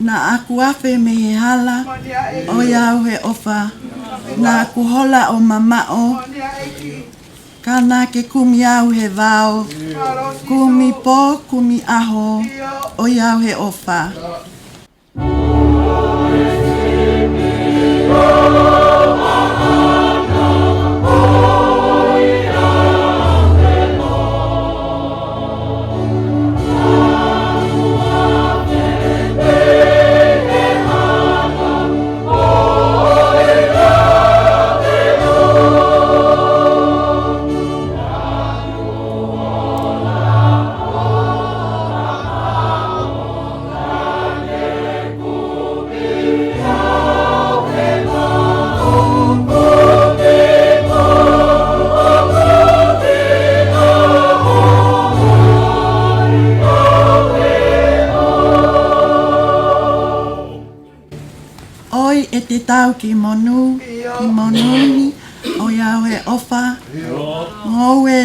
Naʻa ku afe mei he hala, ʻoiauē ʻofa. Naʻa ku hola ʻo mamaʻo, ka naʻa ke kumi au he vao. Kumi pō, kumi ʻaho, ʻoiauē ʻofa. ʻOi ʻe te tau ki monū, ki monū ni, ʻoiauē ʻofa. Ngoue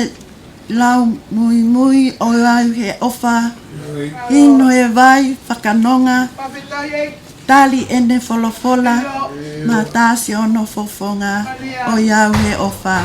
lau muimui, ʻoiauē ʻofa. Inu he vai, fakanonga, tali ʻene folofola, matāsi hono fofonga, ʻoiauē ʻofa.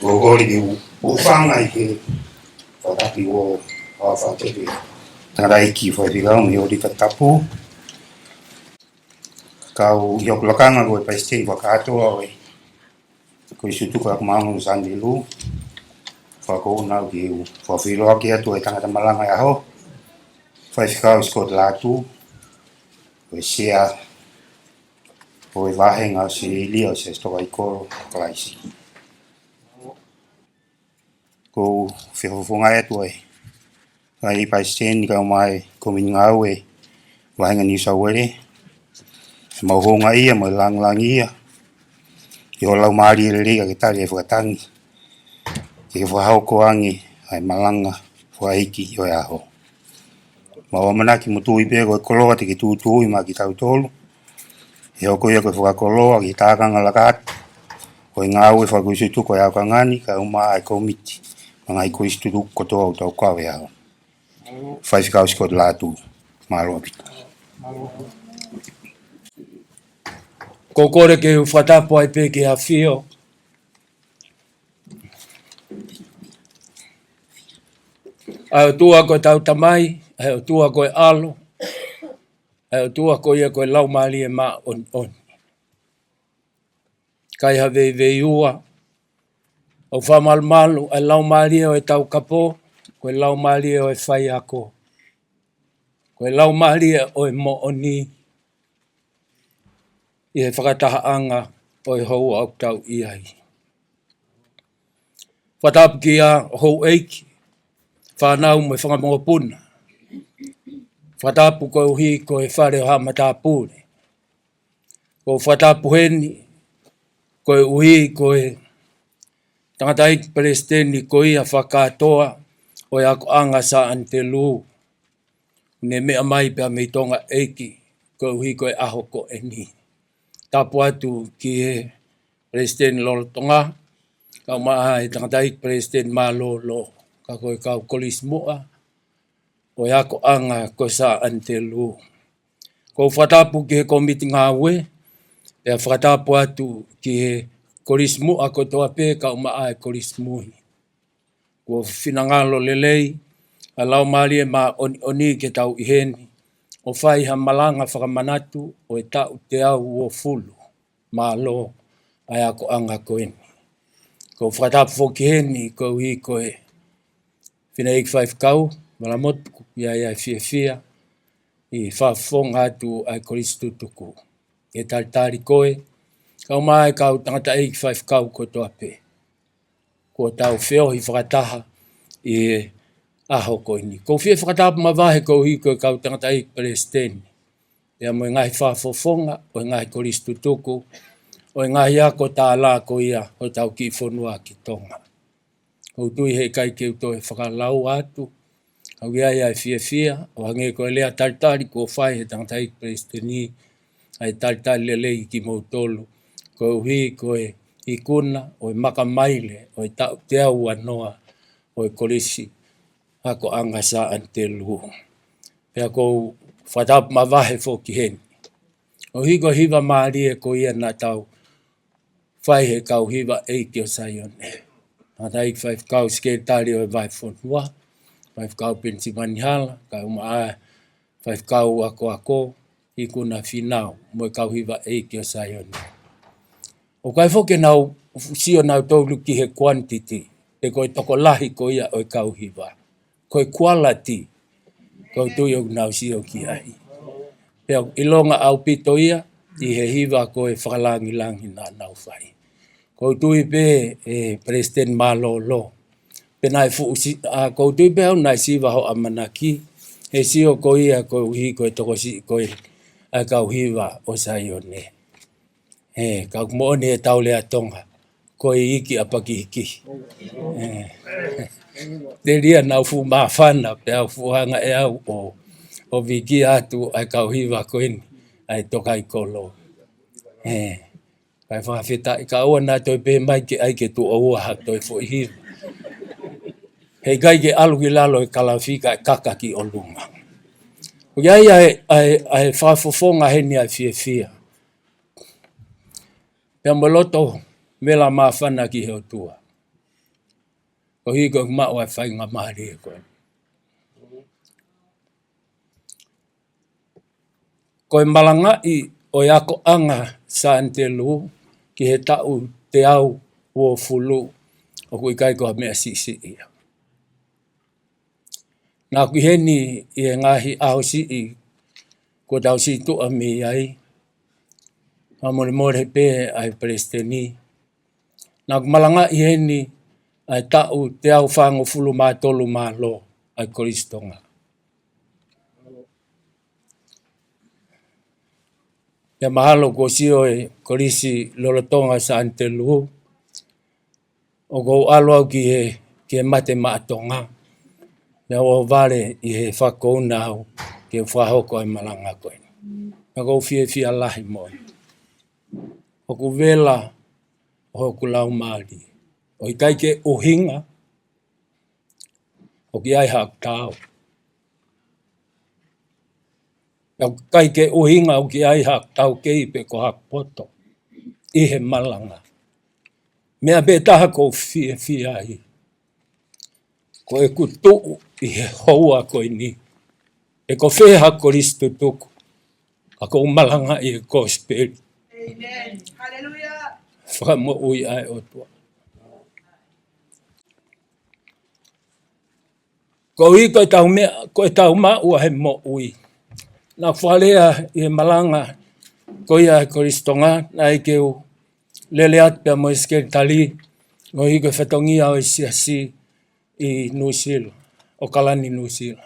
ʻOku ou kole ke u hūfanga ʻi he fakatapu ʻo e fakatapu. Tangataʻeiki Faifekau mei he ʻōlita tapu. Kau ʻi hoku lakanga ko e palesiteni fakakātoa ʻo e Kolisi Tutuku ʻa Kumaunu Sanelu. Fakaʻosi ʻoku ou fakaʻosi atu ʻa e tangata malanga ʻo e ʻaho, Faifekau Scott Lātū, ko e sea ʻo e vāhenga ʻo Australia ʻo e Siasi Tokaiʻi Kolo Kalaisi. ʻOku ou fakafofongaʻi atu ʻa e Vice President kae ʻumaʻā e Kōmiti Ngāue Vāhenga New South Wales, ʻemau houngaʻia mo e lāngilangiʻia ʻi ho laumālie lelei ka ke tali ʻa e fakatangi ke fakahoko ange ʻa e malanga fakaʻeiki ʻo e ʻaho. Mau ʻamanaki mo tui pē ko e koloa te ke tūtuuʻi maʻa kitautolu, ʻe hoko ia ko e fakakoloa ki he tākanga laka atu ʻo e ngāue fakakolisi tutuku ʻa e ʻaokangá ni, kae ʻumaʻā e kōmiti mo e ngaahi kolisi tutuku kotoa ʻoku tau kau he ʻaho. Faifekau Scott Lātū, mālō ʻaupito. ʻOku ou kole ke u fakatapu ai pē ki he ʻAfio. ʻA e ʻOtua ko hotau Tamai, ʻa e ʻOtua ko e ʻAlo, ʻa e ʻOtua ko ia ko e Laumālie Māʻoniʻoni. ʻikai ha veiveiua. ʻOku fakamalumalu ʻa e laumālie ʻo e taukapo, ko e laumālie ʻo e faiako, ko e laumālie ʻo e moʻoni ʻi he fakatahaʻanga ʻo e houa ʻoku tau ʻi ai. Fakatapu kia houʻeiki, fānau mo e fanga mokopuna. Fakatapu koeʻuhi ko e fale ʻo haʻa matāpule. ʻOku fakatapu heni koeʻuhi ko e tangataʻeiki palesiteni ko ia fakakātoa ʻo e akoʻanga Sā ʻAnitelū, ne meʻa mai pea mei Tonga ʻEiki koeʻuhi ko e ʻaho ko eni. Tapu atu ki he palesiteni lolotonga, kae ʻumaʻā e tangataʻeiki palesiteni mālōlō, ka ko e kau kolisi muʻa ʻo e akoʻanga ko Sā ʻAnitelū. ʻOku fakatapu ki he kōmiti ngāue, pea fakatapu atu ki he kolisi muʻa kotoa pē kae ʻumaʻā e kolisi mui. Kuo finangalo lelei ʻa e Laumālie Māʻoniʻoni ke tau ʻi heni ʻo fai ha malanga fakamanatu ʻo e taʻu teau uofulu. Mālō ʻa e akoʻanga ko eni. ʻOku fakatapu foki heni koeʻuhi ko e fineʻeiki faifekau, Malamotu, ʻoku ʻi ai ʻa e fiefia ʻi he fakafofonga atu ʻa e kolisi tutuku. ʻE talitali koe, kae ʻumaʻā e kau tangataʻeiki faifekau kotoa pē kuo tau feohi fakataha ʻi he ʻaho ko eni. ʻOku ou fie fakatapu mavahe koeʻuhi ko e kau tangataʻeiki palesiteni, pea mo e ngaahi fakafofonga ʻo e ngaahi kolisi tutuku ʻo e ngaahi ako tālā ko ia ʻo hotau kiʻi fonua ki Tonga. ʻOku ou tui heʻikai ke u toe fakalau atu, ka ʻoku ʻi ai ʻa e fiefia, ʻo hangē ko e lea talitali kuo fai ʻe he tangataʻeiki palesiteni, ʻa e talitali lelei kimoutolu koeʻuhi ko e ikuna ʻo e makamaile ʻo e taʻu teau uanoa ʻo e kolisi akoʻanga Sā ʻAnitelū. Pea ʻoku ou fakatapu mavahe foki heni koeʻuhi ko e hiva mālie ko ia naʻa tau fai ʻe he kau hiva ʻEiki ʻo Saione. Tangataʻeiki faifekau sekelitali ʻo e Vahefonua, faifekau Penisiveni Hala, kae ʻumaʻā e faifekau akoako, ikuna Fīnau, mo e kau hiva ʻEiki ʻo Saione. ʻOku ʻikai foki ke nau sio nautolu ki he quantity, pe ko e tokolahi ko ia ʻo e kau hiva. Ko e quality, ʻoku ou tui ʻoku nau sio ki ai. Pea ʻilonga ʻaupito ia ʻi he hiva ko e fakalangilangi naʻa nau fai. ʻOku ou tui pē, ʻe palesiteni mālōlō, pe naʻe fuʻu si-, ʻa, ʻoku ou tui pē au naʻe siva hoʻo ʻamanaki, he sio ko ia koeʻuhi ko e tokosiʻi ko ē ʻa e kau hiva ʻo Saione. ʻE, ka ʻoku moʻoni ʻetau lea Tonga, ko e iiki ʻa pakihiki. ʻE. Telia naʻa ku fuʻu māfana, pea u fuʻu hanga ʻe au ʻo, ʻo vikia atu ʻa e kau hiva ko eni, ʻa e tokaikolo. ʻE. Kae fakafetaʻi ka ʻoua naʻa toe pehē mai ke ʻai ke tuʻo ua ha toe foʻi hiva. Heʻikai ke ʻalu ki lalo e kalafi kae kaka ki ʻolunga. ʻOku ʻi ai ʻa e, ʻa e, ʻa e fakafofonga heni ʻa e fiefia. Pea mo e loto vela māfana ki he ʻOtua. Koeʻuhi ko e maʻu ʻa e faingamālie ko ē. Ko e malangaʻi ʻo e akoʻanga Sā ʻAnitelū ki he taʻu teau uofulu ʻoku ʻikai ko ha meʻa siʻisiʻi ia. Naʻa ku ʻi heni ʻi he ngaahi ʻaho siʻi kuo tau situʻa mei ai, fakamolemole pē ʻa e palesiteni. Naʻa ku malangaʻi heni ʻa e taʻu teau fāngofulu mā tolu mālō ʻa e Kolisi Tonga. Pea mahalo kuo sio e kolisi lolotonga Sā ʻAnitelū, ʻoku ou ʻalu au ki he, ki he Mate Maʻa Tonga. Naʻa ku ō vale ʻi he fakakouna au ke fakahoko e malanga ko ē. Naʻa ku fiefia lahi moʻoni. ʻOku vela ʻo hoku laumālie. ʻOku ʻikai ke ʻuhinga ʻoku ʻi ai haʻaku taau. ʻOku ʻikai ke ʻuhinga ʻoku ʻi ai haʻaku taukei pe ko haʻaku poto ʻi he malanga. Meʻa pē taha ʻoku ou fiefia ai, ko ʻeku tuʻu ʻi he houa ko eni. ʻE ko fē ha kolisi tutuku, ka ʻoku ou malangaʻi e kosipeli. Amen. Hallelujah. fakamoʻui ʻa e ʻOtua. Koeʻuhi ko ʻetau meʻa, ko ʻetau maʻu ʻa e moʻui. Naʻá ku fakalea ʻi he malanga ko ia ʻa e Kolisi Tonga, naʻe ʻikai ke u lele atu pea mo e sekelitali, koeʻuhi ko e fatongia ʻo e siasi ʻi Nuʻusila, ʻAokalani Nuʻusila.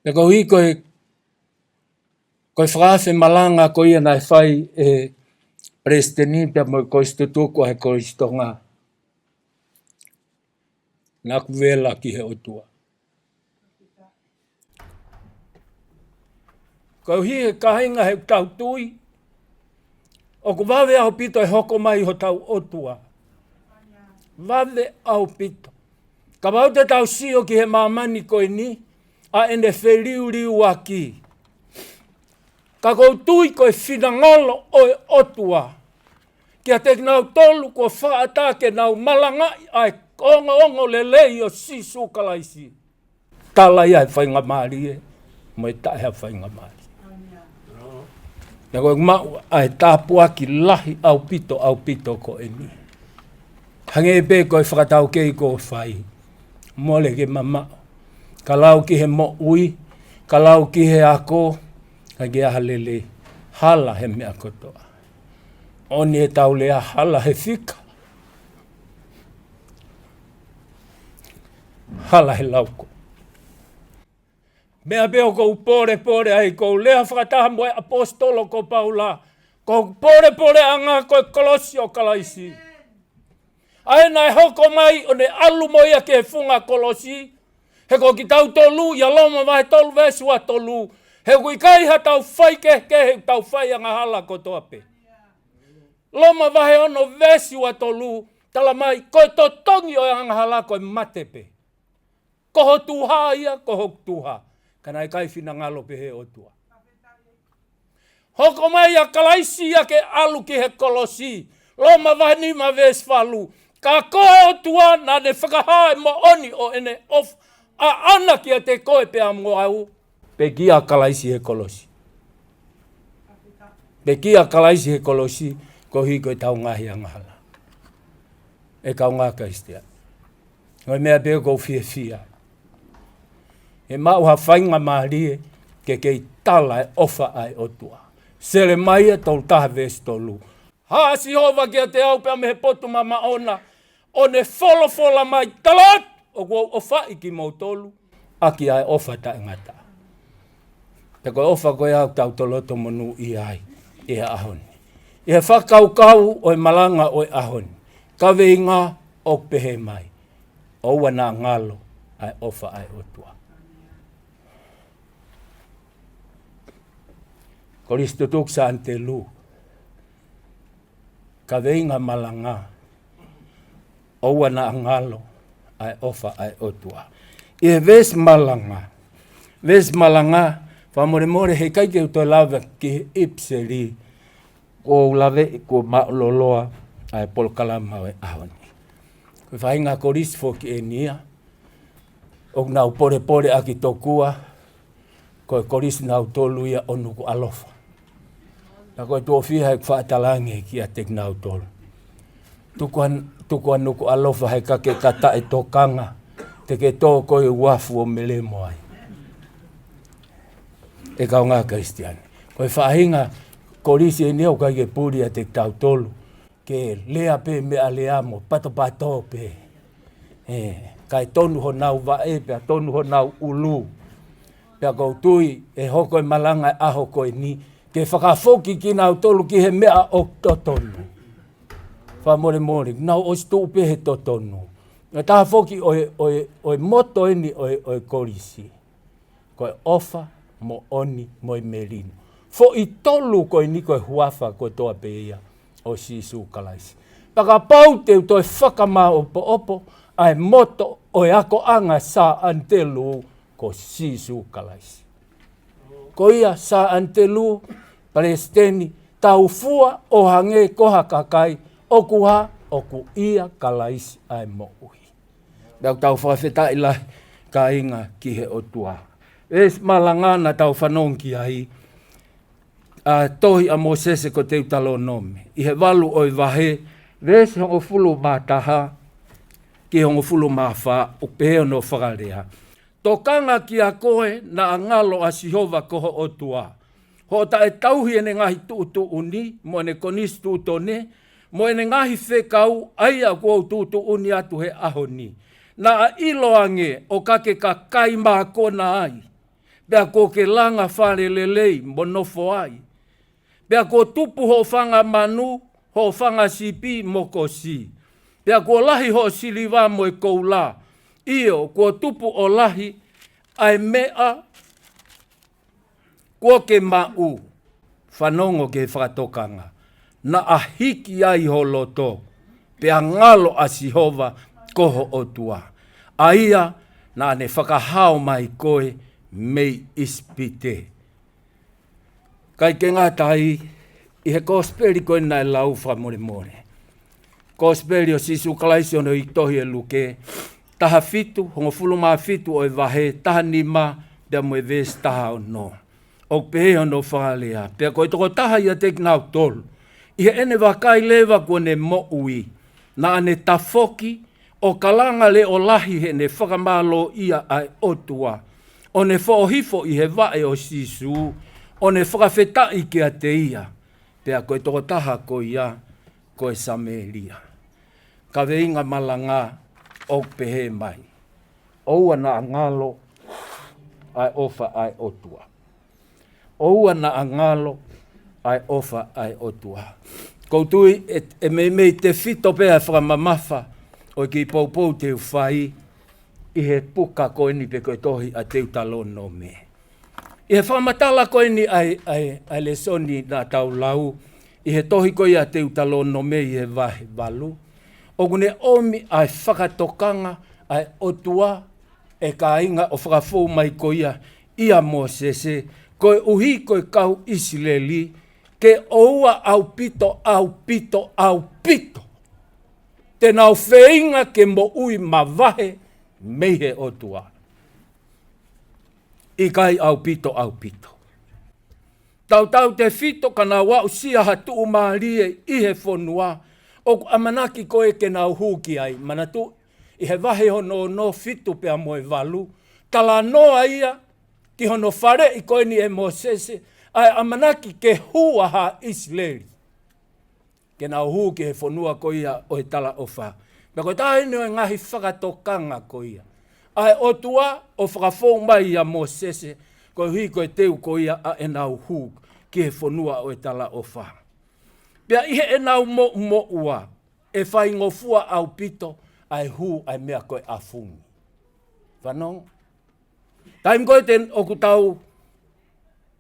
Pea koeʻuhi ko e, ko e fakaafe malanga ko ia naʻe fai ʻe he Palesiteni pea mo e Kolisi Tutuku ʻa e Kolisi Tonga. Naʻá ku vela ki he ʻOtua. Koeʻuhi ʻe kāinga, he ʻoku tau tui ʻoku vave ʻaupito e hoko mai hotau ʻOtua. Vave ʻaupito. Kapau te tau sio ki he māmani ko eni, ʻa ʻene feliuliuaki. Ka ʻoku ou tui ko e finangalo ʻo e ʻOtua kiate kinautolu kuo fakaʻatā ke nau malangaʻi ʻa e ongoongolelei ʻo Sīsū Kalaisi. Tala ia ʻa e faingamālie mo e taʻe ha faingamālie. Naʻá ku maʻu ʻa e tāpuaki lahi ʻaupito, ʻaupito ko eni. Hangē pē ko e fakataukei kuo fai, mole ke mamaʻo. Ka lau ki he moʻui, ka lau ki he ako, ka ke aha lele, hala he meʻa kotoa. ʻOku ne tau lea hala he fika, hala he lauko. Meʻa pē ʻoku ou polepole ai, ʻoku ou lea fakataha mo e ʻaposetolo ko Paula, ko hoku polepoleʻanga ko e kolosi ʻo Kalaisi. ʻA ē naʻe hoko mai ʻo ne ʻalu mo ia ki he funga kolosi, he ko kitautolu ʻia Loma vahe tolu veesi ua tolu, he ʻoku ʻikai haʻatau faikehekehe, ʻoku tau fai angahala kotoa pē. Loma vahe ono veesi ua tolu, tala mai, ko e totongi ʻo e angahala ko e mate pē. Ko ho tuha ia, ko hoku tuha. Ka naʻe ʻikai finangalo pehē ʻOtua. Hoko mai ʻa Kalaisi ia ke ʻalu ki he kolosi. Loma vahe nima veesi valu. Ka ko e ʻOtua naʻá ne fakahā e moʻoni ʻo ʻene ʻofa ʻaʻana kiate koe pea mo au. Pekia ʻa Kalaisi he kolosi. Pekia ʻa Kalaisi he kolosi, koeʻuhi ko ʻetau ngaahi angahala. ʻE kāinga Kalisitiane. Ko e meʻa pē ʻoku ou fiefia ai. ʻE maʻu ha faingamālie ke kei tala e ʻofa ʻa e ʻOtua. Selemaia tolu taha veesi tolu. Haʻa Sihova kiate au pea mei he potu mamaʻo na, ʻo ne folofola mai, tala atu, ʻoku ou ʻofaʻi kimoutolu ʻaki ʻa e ʻofa taʻengata. Pea ko e ʻofa ko ia ʻoku tau toloto monūʻia ai ʻi he ʻaho ni. ʻI he fakakaukau ʻo e malanga ʻo e ʻaho ni, kaveinga ʻoku pehē mai, ʻoua naʻa ngalo ʻa e ʻofa ʻa e ʻOtua. Kolisi Tutuku Sānitelū. Kaveinga malanga, ʻoua naʻa ngalo ʻa e ʻofa ʻa e ʻOtua. ʻI he veesi malanga, veesi malanga, fakamolemole he ʻikai ke u toe lave ki he ʻipiseli, ʻoku ou lave, ʻoku mālōlō ʻa e polokalama ʻo e ʻaho ni. Ko e faʻahinga kolisi foki eni ia, ʻoku nau polepole ʻaki tokua, ko e kolisi nautolu ia ʻo Nukuʻalofa. Ka ko e tuʻo fiha ʻeku faʻa talaange kiate kinautolu. Tuku ā, tuku ā Nukuʻalofa he ka ke kata e tokanga, te ke tō koe uafu ʻo melemo ai. ʻE kāinga Kalisitiane. Ko e faʻahinga kolisi eni ʻoku ʻikai ke puli ʻiate kitautolu. Ke lea pē meʻa lea mo patopato pē. ʻE, kae tonu honau vaʻe, pea tonu honau ʻulu. Pea ʻoku ou tui, ʻe hoko e malanga ʻaho ko eni, ke fakafoki kinautolu ki he meʻa ʻoku totonu. Fakamolemole, nau ʻosi tuʻu pē he totonu. ʻE taha foki ʻo e, ʻo e, ʻo e moto eni ʻo e, ʻo e kolisi. Ko e ʻofa, moʻoni, mo e melino. Foʻi tolu ko eni ko e huafa kotoa pē ia ʻo Sīsū Kalaisi. Pea kapau te u toe fakamāʻopoʻopo ʻa e moto ʻo e akoʻanga Sānitelū ko Sīsū Kalaisi. Ko ia Sānitelū, Palesiteni, tau fua ʻo hangē ko ha kakai, ʻoku hā, ʻoku ʻia Kalaisi ʻa e moʻui. Pea ʻoku tau fakafetaʻi lahi kāinga ki he ʻOtua. Veesi malanga naʻa tau fanongo ki ai, ʻa e tohi ʻa Mōsese ko Teutalōnome. ʻI he valu ʻo e vahe, Veesi hongofulu mā taha ki hongofulu mā fā, ʻoku pehē hono fakalea: Tokanga kiate koe naʻa ngalo ʻa Sihova ko ho ʻOtua, hoʻo taʻetauhi ʻene ngaahi tuʻutuʻuni, mo ʻene konisitūtone, mo ʻene ngaahi fekau, ʻa ia kuo u tuʻutuʻuni atu he ʻaho ni. Naʻa ʻilo ange ʻo ka ke kakai mākona ai, pea kuo ke langa fale lelei mo nofo ai. Pea kuo tupu hoʻo fanga manu, hoʻo fanga sipi mo kosi. Pea kuo lahi hoʻo siliva mo e koula. ʻIo, kuo tupu ʻo lahi ʻa e meʻa kuo ke maʻu. Fanongo ki he fakatokanga. Naʻa hiki ai ho loto, pea ngalo ʻa Sihova ko ho ʻOtua, ʻa ia naʻa ne fakahao mai koe mei ʻIsipite. Kae ʻikai ke ngata ai, ʻi he kosipeli ko ē naʻe lau fakamolemole, kosipeli ʻo Sīsū Kalaisi ʻi hono tohi ʻe Luke, taha fitu, hongofulu mā fitu ʻo e vahe, taha nima, pea mo e veesi taha ono. ʻOku pehē hono fakalea: Pea ko e tokotaha ʻiate kinautolu, ʻi heʻene vakai leva kuo ne moʻui, naʻa ne tafoki ʻo kalanga leʻo lahi heʻene fakamālōʻia ʻa e ʻOtua, ʻo ne foʻohifo ʻi he vaʻe ʻo Sīsū, ʻo ne fakafetaʻi kiate ia. Pea ko e tokotaha ko ia ko e Samēlia. Kaveinga malanga ʻoku pehē mai: ʻOua naʻa ngalo ʻa e ʻofa ʻa e ʻOtua. ʻOua naʻa ngalo ʻa e ʻofa ʻa e ʻOtua. ʻOku ou tui ʻe, ʻe meimei tefito pē ʻa e fakamamafa ʻo e kiʻi poupou te u fai ʻi he puka ko eni pe ko e tohi ʻa Teutalōnome. ʻI he fakamatala ko eni ʻa e, ʻa e, ʻa e lēsoni naʻa tau lau, ʻi he tohi ko ia ʻa Teutalōnome ʻi he vahe valu, ʻoku ne ʻomi ʻa e fakatokanga ʻa e ʻOtua, ʻe kāinga, ʻo fakafou mai ko ia ʻia Mōsese, koeʻuhi ko e kau ʻIsileli, ke ʻoua ʻaupito, ʻaupito, ʻaupito te nau feinga ke moʻui mavahe mei he ʻOtua. ʻIkai ʻaupito, ʻaupito. Tautautefito ka nau aʻusia ha tuʻumālie ʻi he fonua ʻoku ʻamanaki ko ē ke nau hū ki ai. Manatuʻi, ʻi he vahe hono ono, fitu pea mo e valu, talanoa ia ki hono faleʻi ko eni ʻe Mōsese ʻa e ʻamanaki ke hū ʻa haʻa ʻIsileli ke nau hū ki he fonua ko ia ʻo e talaʻofa. Pea ko e taha eni ʻo e ngaahi fakatokanga ko ia ʻa e ʻOtua ʻo fakafou mai ʻia Mōsese, koeʻuhi ko e teu ko ia ʻa ʻenau hū ki he fonua ʻo e talaʻofa. Pea ʻi heʻenau moʻumoʻua, ʻe faingofua ʻaupito ʻa e hū ʻa e meʻa ko e ʻafungi. Fanongo. Taimi ko ē te ʻoku tau,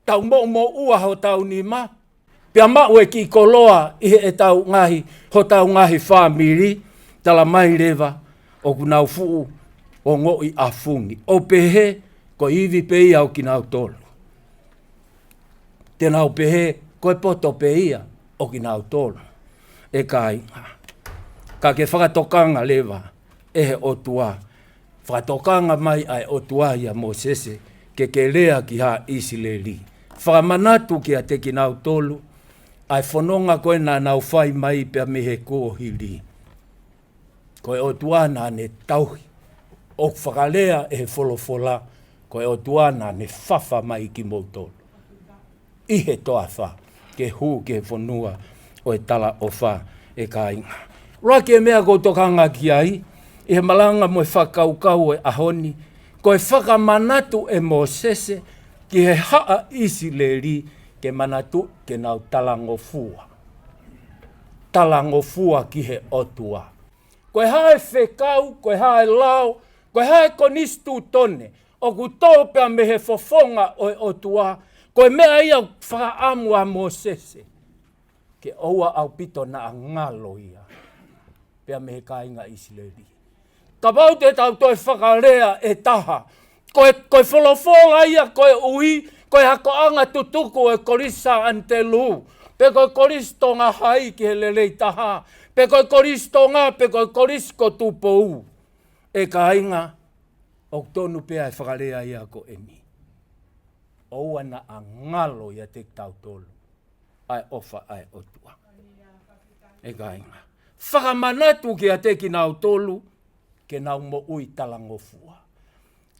tau moʻumoʻua hotau nima, pea maʻu e kiʻi koloa ʻi heʻetau ngaahi, hotau ngaahi fāmili, tala mai leva ʻoku nau fuʻu ongoʻi ʻafungi. ʻO pehē ko e ivi pē ia ʻo kinautolu. Te nau pehē ko e poto pē ia ʻo kinautolu. ʻE kāinga, ka ke fakatokanga leva ʻe he ʻOtua, fakatokanga mai ʻa e ʻOtua ʻia Mōsese ke ke lea ki haʻa ʻIsileli. Fakamanatu kiate kinautolu ʻa e fononga ko ē naʻa nau fai mai pea mei he kuohili. Ko e ʻOtua naʻa ne tauhi. ʻOku fakalea ʻe he folofola, ko e ʻOtua naʻa ne fafa mai kimoutolu ʻi he toafa ke hū ki he fonua ʻo e talaʻofa, ʻe kāinga. ʻUluaki e meʻa ʻoku ou tokanga ki ai ʻi he malanga mo e fakakaukau ʻo e ʻaho ni, ko e fakamanatu ʻe Mōsese ki he haʻa ʻIsileli ke manatuʻi ke nau talangofua. Talangofua ki he ʻOtua. Ko e hā e fekau, ko e hā e lao, ko e hā e konisitūtone ʻoku tō pea mei he fofonga ʻo e ʻOtua, ko e meʻa ia ʻoku fakaʻamu ʻa Mōsese ke ʻoua ʻaupito naʻa ngalo ia pea mei he kāinga ʻIsileli. Kapau te tau toe fakalea ʻe taha, ko e, ko e folofola ia koeʻuhi ko e akoʻanga tutuku ʻo e Kolisi Sā ʻAnitelū, pe ko e Kolisi Tonga Hai ki he Lelei Taha, pe ko e Kolisi Tonga, pe ko e Kolisi ko Tupou, ʻe kāinga, ʻoku tonu pē ʻa e fakalea ia ko eni. ʻOua naʻa ngalo ʻiate kitautolu ʻa e ʻofa ʻa e ʻOtua. ʻE kāinga, fakamanatu kiate kinautolu ke nau moʻui talangofua.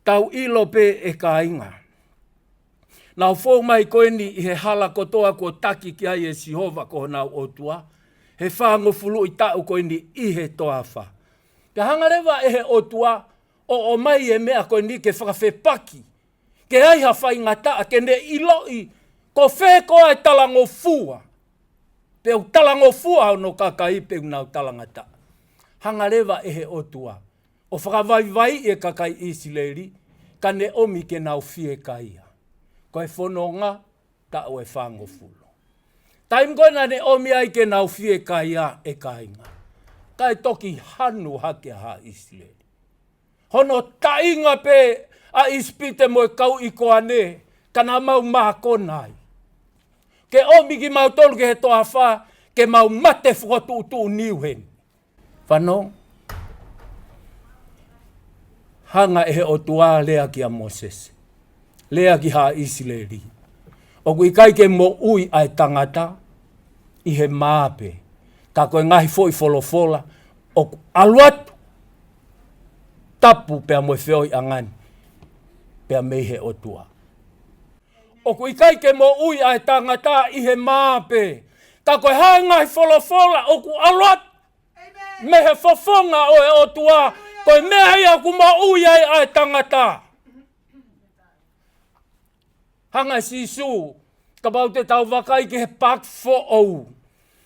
Tau ʻilo pē ʻe kāinga, nau fou mai ko eni ʻi he hala kotoa kuo taki ki ai ʻe Sihova ko honau ʻOtua, he fāngofuluʻi taʻu ko eni ʻi he toafa. Pea hanga leva ʻe he ʻOtua ʻo ʻomai e meʻa ko eni ke fakafepaki, ke ai ha faingataʻa ke ne ʻiloʻi ko fē koā e talangofua. Pe ʻoku talangofua hono kakai pe ʻoku nau talangataʻa. Hanga leva ʻe he ʻOtua ʻo fakavaivaiʻi e kakai ʻIsileli, ka ne ʻomi ke nau fiekaia. Ko e fononga taʻu ʻe fāngofulu. Taimi ko ē naʻa ne ʻomi ai ke nau fiekaia, ʻe kāinga, kae toki hanu hake ʻa haʻa ʻIsileli. Hono taʻinga pē ʻa ʻIsipite mo e kau ʻi Koane, ka naʻa mau mākona ai. Ke ʻomi kimautolu ki he toafa, ke mau mate fokotuʻutuʻu niu heni. Fanongo, hanga ʻe he ʻOtua lea kia Mōsese, lea ki haʻa ʻIsileli. ʻOku ʻikai ke moʻui ʻa e tangata ʻi he mā pē, ka ko e ngaahi foʻi folofola ʻoku ʻalu atu, tapu pea mo e feohiʻanga ni pea mei he ʻOtua. ʻOku ʻikai ke moʻui ʻa e tangata ʻi he mā pē, ka ko e hā e ngaahi folofola ʻoku ʻalu atu mei he fofonga ʻo e ʻOtua, ko e meʻa ia ʻoku moʻui ai ʻa e tangata. Hanga ʻe Sīsū, kapau te tau vakai ki he paaki foʻou,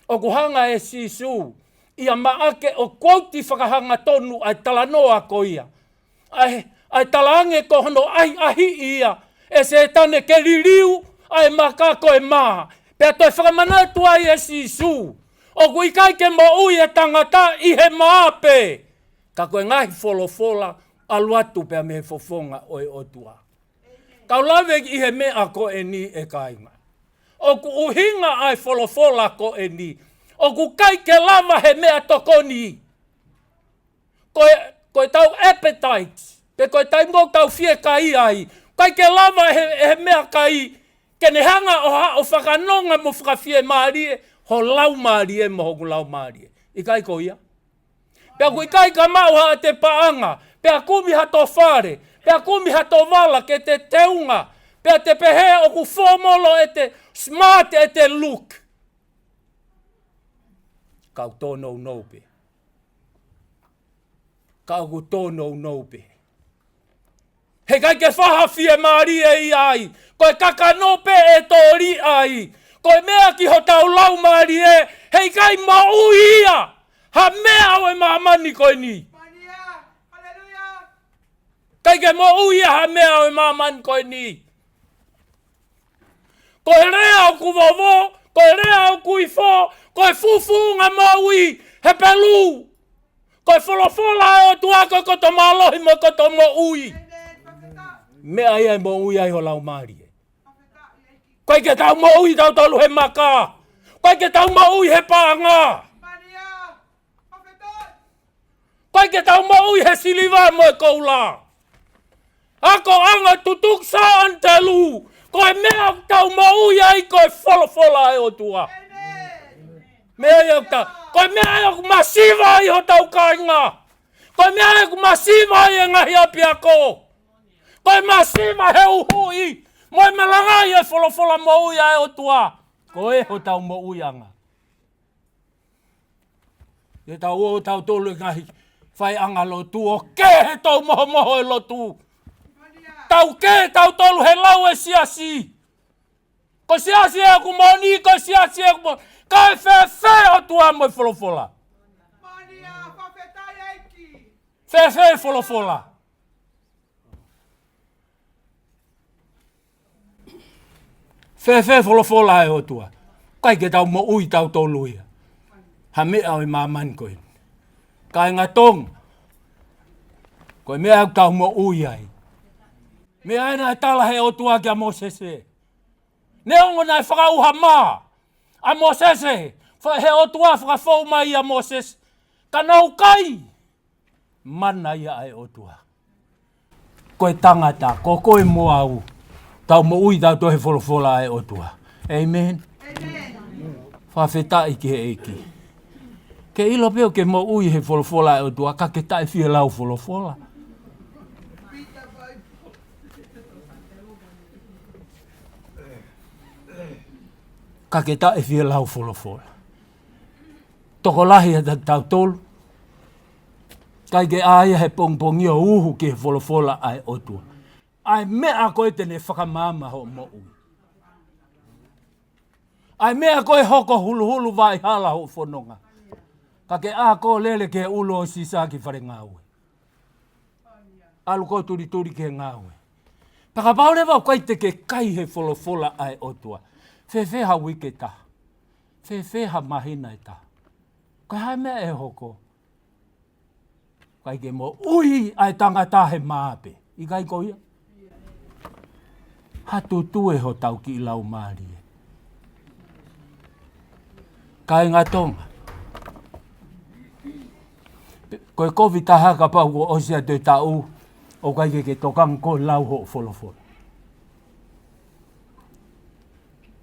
ʻoku hanga ʻe Sīsū ia Maʻake ʻo kouti fakahangatonu ʻa e talanoa ko ia. ʻA e, ʻa e talaange ko hono ʻahiʻahiʻi ia ʻe Sētane ke liliu ʻa e maka ko e mā. Pea toe fakamanatu ai ʻe Sīsū, ʻoku ʻikai ke moʻui e tangata ʻi he mā pē, ka ko e ngaahi folofola ʻalu atu pea mei he fofonga ʻo e ʻOtua. Kau lave ki he meʻa ko eni, ʻe kāinga. ʻOku ʻuhinga ʻa e folofola ko eni, ʻoku ʻikai ke lava he meʻatokoni. Ko e, ko e tau appetite, pe ko e taimi ʻoku tau fiekaia ai, ʻikai ke lava he, he meʻakai ke ne hanga ʻo ha, ʻo fakanonga mo fakafiemālie ho laumālie mo hoku laumālie. ʻIkai ko ia? Pea ʻoku ʻikai ke maʻu haʻate paʻanga, pea kumi hato fale, pea kumi hato vala ke te teunga, pea te pehē ʻoku fōmolo ʻete smart ʻete look. Ka ʻoku tōnounou pē. Ka ʻoku tōnounou pē. Heʻikai ke fai ha fiemālie ia ai. Ko e kakano pē ʻe toli ai. Ko e meʻa ki hotau laumālie, heʻikai moʻui ia ha meʻa ʻo e māmani ko eni. ʻIkai ke moʻui ia ha meʻa ʻo e māmani ko eni. Ko e lea ʻoku vovo, ko e lea ʻoku ifo, ko e fufunga moʻui, Hepelū. Ko e folofola ʻa e ʻOtua ko e koto mālohi mo e koto moʻui. Meʻa ia ʻe moʻui ai ho laumālie. ʻIkai ke tau moʻui tautolu he maka. ʻIkai ke tau moʻui he paʻanga. ʻIkai ke tau moʻui he siliva mo e koula. Akoʻanga tutuku Sāʻanitelū, ko e meʻa ʻoku tau moʻui ai ko e folofola ʻa e ʻOtua. Meʻa ia ʻoku ta-, ko e meʻa ia ʻoku masiva ai hotau kāinga. Ko e meʻa ia ʻoku masiva ai e ngaahi ʻapiako. Ko e masiva he uhuʻi mo e malangaʻi e folofola moʻui ʻa e ʻOtua. Ko e hotau moʻuiʻanga. ʻE tau ō tautolu he ngaahi faiʻanga lotu ʻo kehe tau mohomoho e lotu. Tau kehe tautolu he lau e siasi. Ko e siasi ʻoku moʻoni, ko e siasi ʻoku moʻoni. Kae fēfē ʻOtua mo e folofola? Fēfē folofola? Fēfē folofola ʻa e ʻOtua? ʻIkai ke tau moʻui tautolu ia ha meʻa ʻo e māmani ko eni. Kāinga Tonga, ko e meʻa ʻoku tau moʻui ai. Meʻa ē naʻe tala he ʻOtua kia Mōsese. Neongo naʻe fakaʻuha mā ʻa Mōsese, fa-, he ʻOtua fakafou mai ʻia Mōsese, ka nau kai mana ia ʻa e ʻOtua. Ko e tangata, ko koe mo au, tau moʻui tautolu he folofola ʻa e ʻOtua. ʻĒmeni. Fakafetaʻi ki he ʻEiki. Ke ʻilo pē ʻoku ke moʻui he folofola ʻa e ʻOtua, ka ke taʻe fie lau folofola. Ka ke taʻe fie lau folofola. Tokolahi ʻa tautolu, ʻikai ke ʻā ia he pongipongi ʻo uhu ki he folofola ʻa e ʻOtua. ʻA e meʻa ko ē te ne fakamaama hoʻo moʻui. ʻA e meʻa ko ē hoko huluhulu vaʻe hala hoʻo fononga. Ka ke ʻā koe ʻo lele ki he ʻulu ʻo Sisa ki fale ngāue. ʻAlu koe ʻo tulituli ki he ngāue. Pea kapau leva ʻoku ʻikai te ke kai he folofola ʻa e ʻOtua, fēfē ha uike ʻe taha? Fēfē ha māhina ʻe taha? Ko e hā e meʻa ʻe hoko? ʻIkai ke moʻui ʻa e tangata he mā pē. ʻIkai ko ia? Ha tutue hotau kiʻi laumālie. Kāinga Tonga, ko e kovi taha kapau kuo ʻosi atu e taʻu ʻoku ʻikai ke ke tokanga koe ʻo lau hoʻo folofola.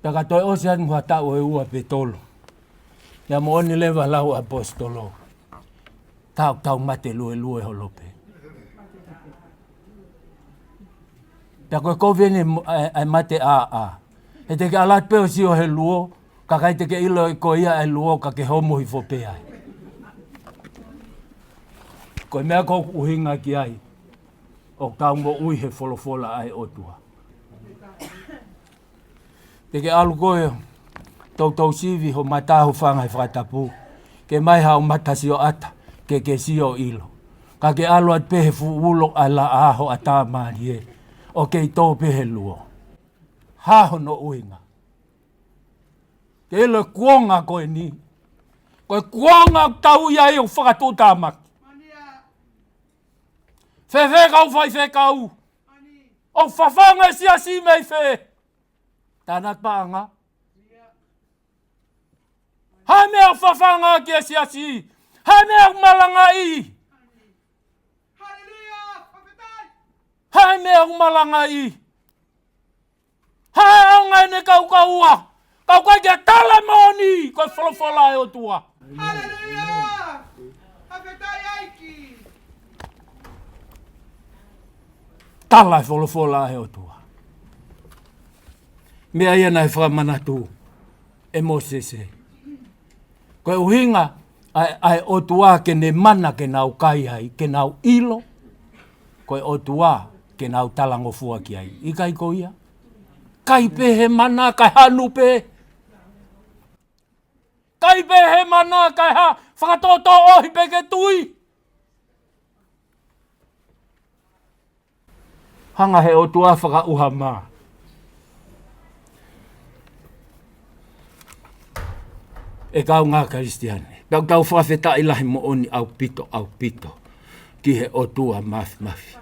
Pea ka toe ʻosi atu ha taʻu ʻe ua pe tolu, ia moʻoni leva lau ʻaposetolo, tau, tau mate luelue holo pē. Pea ko e kovi eni mo-, ʻa e, ʻa e mate ʻāʻā. He te ke ʻalu atu pē ʻo sio he luo, ka ʻikai te ke ʻilo ʻe koe ia ʻa e luo, ka ke homo hifo pē ai. Ko e meʻa ʻoku ou ʻuhinga ki ai ʻoku tau moʻui he folofola ʻa e ʻOtua. Te ke ʻalu koe ʻo toutou sivi ho mata, hūfanga he fakatapu, ke ʻomai haʻo mata sioʻata ke ke sio ʻilo. Ka ke ʻalu atu pē he fuʻu ulo ʻa e laʻā ho ʻatamālie ʻo kei tō pē he luo. Hā hono ʻuhinga? Ke ʻilo e kuonga ko eni, ko e kuonga ʻoku tau ʻi ai ʻoku fakatuʻutāmaki. Fēfē kau faifekau? ʻOku fafanga e siasi mei fē? Tānaki paʻanga. Hā e meʻa ʻoku fafanga ki he siasi? Hā e meʻa ʻoku malangaʻi? Hā e meʻa ʻoku malangaʻi? Hā e ʻaonga ʻene kaukaua? Ka ʻoku ʻikai ke tala moʻoni ko e folofola ʻa e ʻOtua. Haleluia! Fakafetaʻi ʻEiki. Tala e folofola ʻa e ʻOtua. Meʻa ia naʻe fakamanatu ʻe Mōsese. Ko e ʻuhinga ʻa e, ʻa e ʻOtua ke ne mana ke nau kai ai, ke nau ʻilo ko e ʻOtua ke nau talangofua ki ai. ʻIkai ko ia? Kai pē he mana, kae hanu pē. Kai pē he mana, kae hā, fakatōtōʻohi pē ke tui. Hanga he ʻOtua fakaʻuha mā. ʻE kāinga Kalisitiane, tau, tau fakafetaʻi lahi moʻoni ʻaupito, ʻaupito ki he ʻOtua Māfimafi.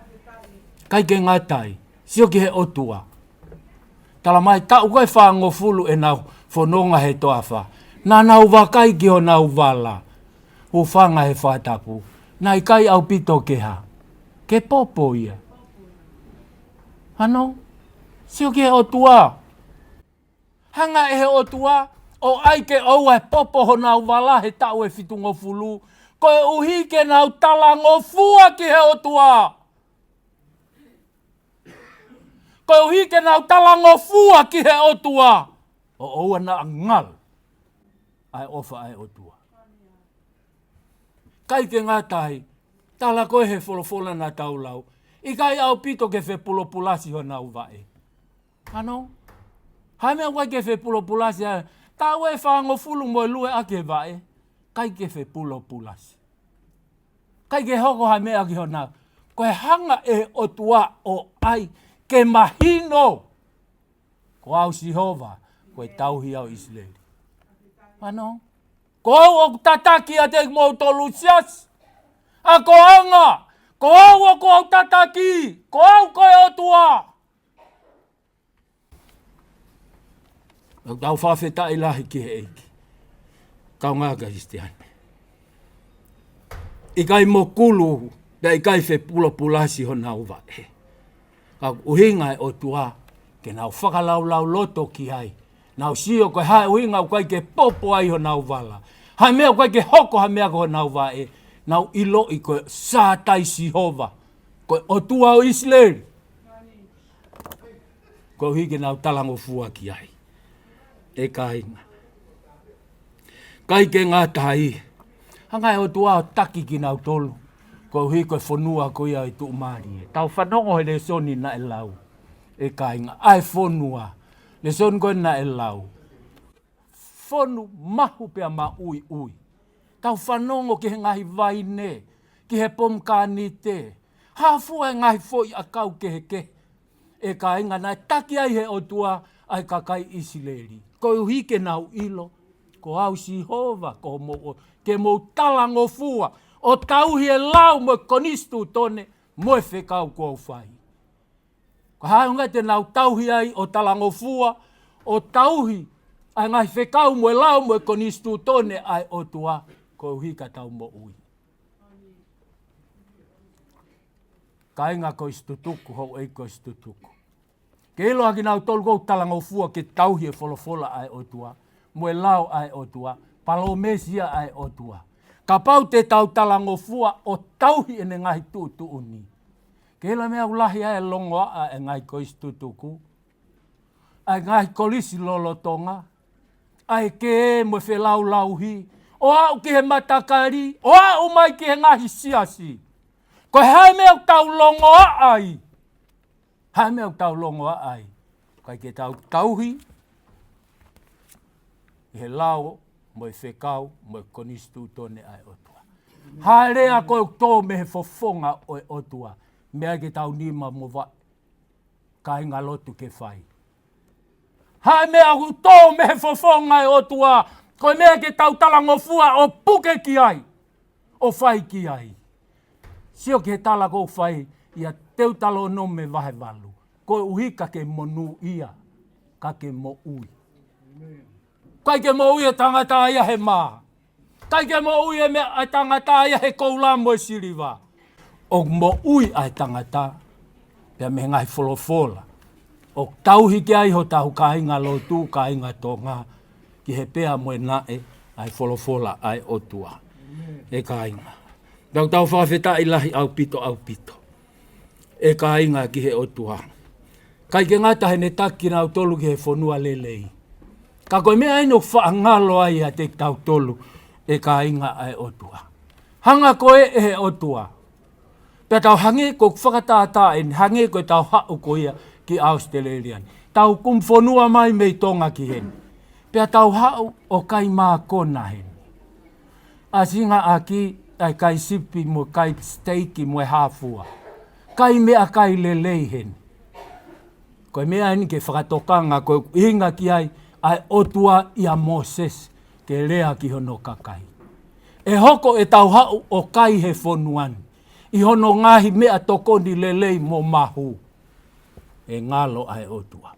ʻIkai ke ngata ai, sio ki he ʻOtua. Tala mai taʻu ko ē ʻe fāngofulu ʻenau fononga he toafa, naʻa nau vakai ki honau vala. Hūfanga he fakatapu, naʻe ʻikai ʻaupito ke hā? Ke popo ia. Hano, sio ki he ʻOtua. Hanga ʻe he ʻOtua ʻo ʻai ke ʻoua ʻe popo honau vala he taʻu ʻe fitungofulu, koeʻuhi ke nau talangofua ki he ʻOtua. Koeʻuhi ke nau talangofua ki he ʻOtua, ʻo ʻoua naʻa ngalo ʻa e ʻofa ʻa e ʻOtua. ʻIkai ke ngata ai, tala ko ē he folofola naʻa tau lau, ʻikai ʻaupito ke fepulopulasi honau vaʻe. Hano, hā e meʻa ʻoku ʻikai ke fepulopulasi ai? Taʻu ʻe fāngofulu mo e lue ʻaki e vaʻe, ʻikai ke fepulopulasi. ʻIkai ke hoko ha meʻa ki honau. Ko e hanga ʻe he ʻOtua ʻo ʻai ke mahino, ko au Sihova, ko e tauhi au ʻIsileli. Hano, ko au ʻoku tataki ʻiate kimoutolu siasi, ʻa ko anga, ko au ʻoku ou tataki, ko au ko e ʻOtua. ʻOku tau fakafetaʻi lahi ki he ʻEiki. Kāinga Kalisitiane, ʻikai mokulu, pea ʻikai fepulopulasi honau vaʻe. Ka ʻuhinga e ʻOtua ke nau fakalaulauloto ki ai. Nau sio ko e hā e ʻuhinga ʻoku ʻikai ke popo ai honau vala. Ha meʻa ʻoku ʻikai ke hoko ha meʻa ko honau vaʻe, nau ʻiloʻi ko e Sātai Sihova, ko e ʻOtua ʻo ʻIsileli. Koeʻuhi ke nau talangofua ki ai. ʻE kāinga. ʻIkai ke ngata ai. Hanga ʻe he ʻOtua ʻo taki kinautolu. Koeʻuhi ko e fonua ko ia ʻi tuʻumālie. Tau fanongo he lēsoni naʻe lau. ʻE kāinga. ʻA e fonua. Lēsoni ko ē naʻe lau. Fonu mahu pea maʻuiʻui. Tau fanongo ki he ngaahi vaine, ki he pomekanite. Hā fua e ngaahi foʻi ʻakau kehekehe. ʻE kāinga naʻe taki ai he ʻOtua ʻa e kakai ʻIsileli. Koeʻuhi ke nau ʻilo. Ko au Sihova, ko mou ʻo, ke mou talangofua. ʻO tauhi e lao mo e konisitūtone, mo e fekau kuo u fai. Ko e hā e ʻuhinga te nau tauhi ai ʻo talangofua, ʻo tauhi ʻa e ngaahi fekau mo e lao mo e konisitūtone ʻa e ʻOtua, koeʻuhi ka tau moʻui. Kāinga ko e situtuku, houʻeiki ko e situtuku. Ke ʻilo ʻa kinautolu ʻoku talangofua ke tauhi e folofola ʻa e ʻOtua, mo e lao ʻa e ʻOtua, palōmesi ia ʻa e ʻOtua. Kapau te tau talangofua ʻo tauhi ʻene ngaahi tuʻutuʻuni. Ke ʻilo meʻa ʻoku lahi ai e longoaʻa e ngaahi konisitūtone, ʻa e ngaahi kolisi lolotonga, ʻa e kē mo e felaulauhi, ʻo aʻu ki he matakali, ʻo aʻu mai ki he ngaahi siasi. Ko e hā e meʻa ʻoku tau longoaʻa ai? Hā e meʻa ʻoku tau longoaʻa ai? ʻIkai ke tau tauhi ʻi he lao mo e fekau mo e konisitūtone ʻa e ʻOtua. Hā e lea ko ē ʻoku tō mei he fofonga ʻo e ʻOtua, meʻa ke tau nima mo vaʻe, kāinga lotu, ke fai. Hā e meʻa ʻoku tō mei he fofonga ʻo e ʻOtua, ko e meʻa ke tau talangofua ʻo puke ki ai, ʻo fai ki ai. Sio ki he tala ʻoku fai ʻia Teutalōnome vahe valu. Koeʻuhi ka ke monūʻia, ka ke moʻui. ʻIkai ke moʻui e tangata ia he mā. ʻIkai ke moʻui e meʻa ʻa e tangata ia he koula mo e siliva. ʻOku moʻui ʻa e tangata pea mei he ngaahi folofola ʻoku tauhi ki ai hotau kāinga lotu, kāinga Tonga, ki he pea mo e naʻe ʻa e folofola ʻa e ʻOtua. ʻE kāinga. Tau tau fakafetaʻi lahi ʻaupito, ʻaupito. ʻE kāinga, ki he ʻOtua. ʻIkai ke ngata heʻene taki kinautolu ki he fonua lelei. Ka ko e meʻa eni ʻoku faʻa ngalo ai ʻiate kitautolu, ʻe kāinga, ʻa e ʻOtua. Hanga ko ē ʻe he ʻOtua. Pea tau hangē ko e fakatātā eni, hangē ko ʻetau haʻu ko ia ki ʻAositelēlia ni. Tau kumi fonua mai mei Tonga ki heni. Pea tau haʻu ʻo kai mākona heni. ʻAsinga ʻaki ʻa e kai sipi mo e kai siteiki mo e hā fua. Kai meʻakai lelei heni. Ko e meʻa eni ke fakatokanga ko e ʻuhinga ki ai ʻa e ʻOtua ʻia Mōsese ke lea ki hono kakai. ʻE hoko ʻetau haʻu ʻo kai he fonua ni ʻi hono ngaahi meʻatokoni lelei mo mahu. ʻE ngalo ʻa e ʻOtua.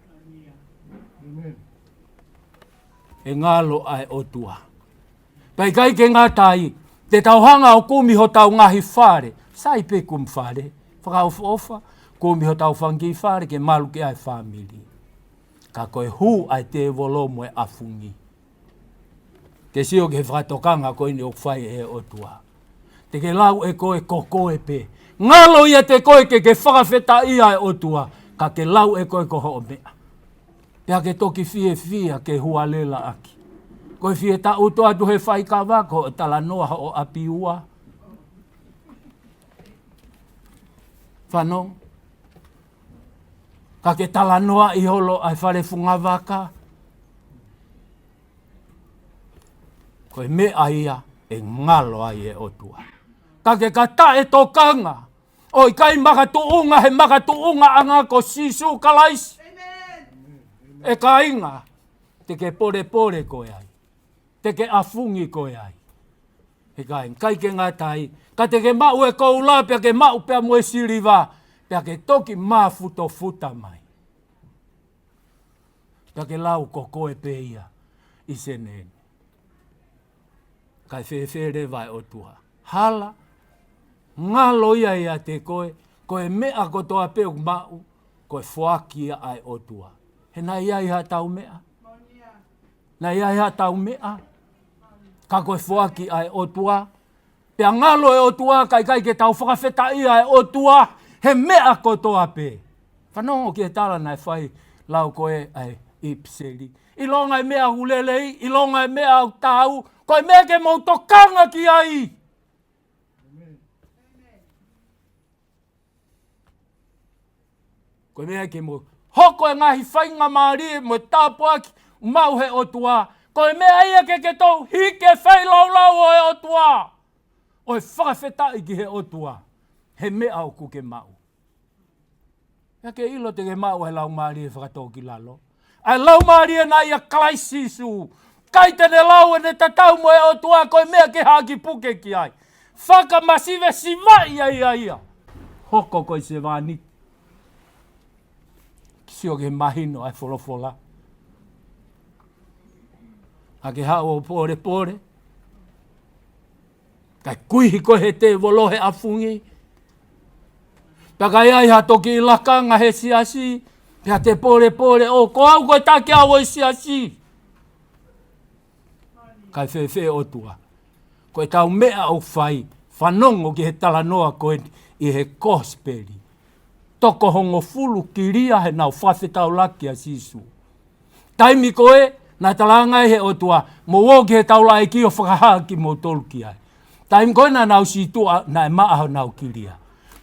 ʻE ngalo ʻa e ʻOtua. Pea ʻikai ke ngata ai, te tau hanga ʻo kumi hotau ngaahi fale. Sai pē kumi fale. Fakaʻofoʻofa, kumi hotau fanga kiʻi fale ke malu ki ai e fāmili. Ka ko e hū ʻa e tēvolo mo e ʻafungi. Ke sio ki he fakatokanga ko eni ʻoku fai ʻe he ʻOtua. Te ke lau ʻe koe ko koe pē. Ngalo ʻiate koe ke ke fakafetaʻia e ʻOtua. Ka ke lau ʻe koe ko hoʻo meʻa. Pea ke toki fiefia ke hualela ʻaki. Ko e fie taʻutu atu he faikava ko hoʻo talanoa hoʻo ʻapi ua. Fanongo. Ka ke talanoaʻi holo ʻa e fale fungavaka. Ko e meʻa ia ʻe ngalo ai e ʻOtua. Ka ke ka taʻetokanga. ʻOku ʻikai makatuʻunga he makatuʻungaʻanga ko Sīsū Kalaisi. ʻE kāinga, te ke polepole koe ai. Te ke ʻafungi koe ai. ʻE kāinga, ʻikai ke ngata ai. Ka te ke maʻu e koula pea ke maʻu pea mo e siliva. Pea ke toki mafutofuta mai. Pea ke lau ko koe pē ia ʻi Senē ni. Kae fēfē leva e ʻOtua. Hala, ngalo ia ʻiate koe, ko e meʻa kotoa pē ʻoku maʻu, ko e foaki ia ʻa e ʻOtua. He naʻe ʻi ai haʻatau meʻa. Naʻe ʻi ai haʻatau meʻa. Ka ko e foaki ʻa e ʻOtua, pea ngalo e ʻOtua, ka ʻikai ke tau fakafetaʻi ʻa e ʻOtua he meʻa kotoa pē. Fanongo ki he tala naʻe fai lau ko ē ʻa e ʻipiseli. ʻIlonga e meʻa ʻoku lelei, ʻilonga e meʻa ʻoku tau, ko e meʻa ke mou tokanga ki ai. Ko e meʻa ke mou hoko e ngaahi faingamālie mo e tāpuaki ʻoku maʻu he ʻOtua. Ko e meʻa ia ke ke tohi ke feilaulau ʻo e ʻOtua. ʻO e fakafetaʻi ki he ʻOtua he meʻa ʻoku ke maʻu. ʻIa ke ʻilo te ke maʻu he laumālie fakatōkilalo. ʻA e laumālie naʻe ʻia Kalaisi Sīsū. ʻIkai te ne lau ʻene tatau mo e ʻOtua ko e meʻa ke haʻaki puke ki ai. Fakamasivesivaʻi ai ʻa ia. Hoko ko e sevāniti. Sio ki he mahino ʻa e folofola. ʻA ke haʻu ʻo pōlepole. Kae kuihi koe he tēvolo he ʻafungi. Pea ka ʻi ai ha toki lakanga he siasi, pea te pōlepole ʻo ko au ko e taki au ʻo e siasi. Kae fēfē ʻOtua. Ko e tau meʻa ʻoku fai, fanongo ki he talanoa ko eni ʻi he kosipeli. Toko hongofulu kilia he nau fakafetaulaki ʻa Sīsū. Taimi ko ē, naʻe talaange ai he ʻOtua, mou ō ki he taulaʻeiki ʻo fakahā kimoutolu ki ai. Taimi ko ē naʻa nau sītuʻa, naʻe maʻa honau kilia.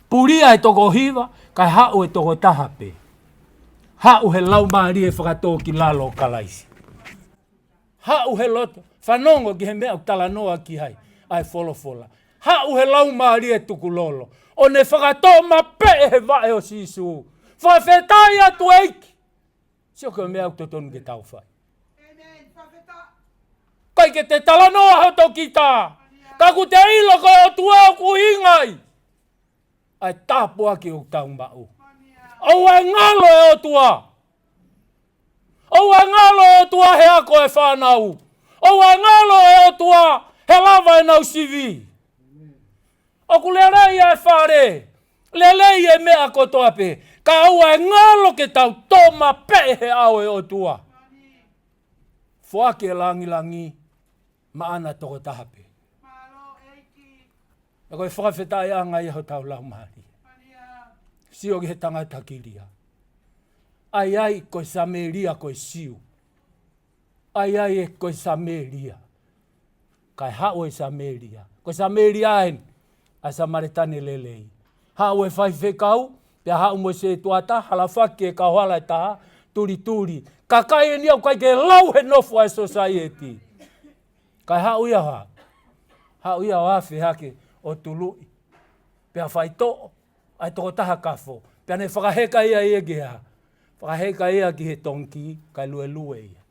Pulia e toko hiva, kae haʻu e toko taha pē. Haʻu he laumālie fakatōkilalo ʻo Kalaisi. Haʻu he loto, fanongo ki he meʻa ʻoku talanoa ki ai, ʻa e folofola. Haʻu he laumālie tukulolo. ʻO ne fakatōmapeʻe he vaʻe ʻo Sīsū. Fakafetaʻi atu ʻEiki. Sio ki he meʻa ʻoku totonu ke tau fai. ʻIkai ke te talanoa hoto kita. Ka ʻoku te ʻilo ko e ʻOtua ʻoku ʻuhinga ai ʻa e tāpuaki ʻoku tau maʻu. ʻOua ʻe ngalo e ʻOtua. ʻOua ʻe ngalo e ʻOtua he ako e fānau. ʻOua ʻe ngalo e ʻOtua he lava ʻenau sivi. ʻOku lelei ʻa e fale. Lelei e meʻa kotoa pē. Ka ʻoua ʻe ngalo ke tau tōmapeʻe he ʻao e ʻOtua. Foaki e langilangi maʻana toko taha pē. Mālō ʻEiki. ʻA ko e fakafetaʻiʻanga ia hotau laumālie. Sio ki he tangata kilia. ʻAi ʻai ko e Samēlia ko e Siu. ʻAi ʻai ʻe ko e Samēlia. Kae haʻu e Samēlia. Ko e Samēlia eni ʻa e Samēlia lelei. Haʻu e faifekau, pea haʻu mo e sētuata, halafaki e kauhala ʻe taha, tulituli. Kakai eni ʻoku ʻikai ke lau he nofo ʻa e sōsaieti. Kae haʻu ia ʻo hā. Haʻu ia ʻo afe hake ʻo tuluʻi. Pea faitoʻo, ʻa e tokotaha kafo. Pea ne fakaheka ia ia ki hā. Fakaheka ia ki he tongikī, kae luelue ia.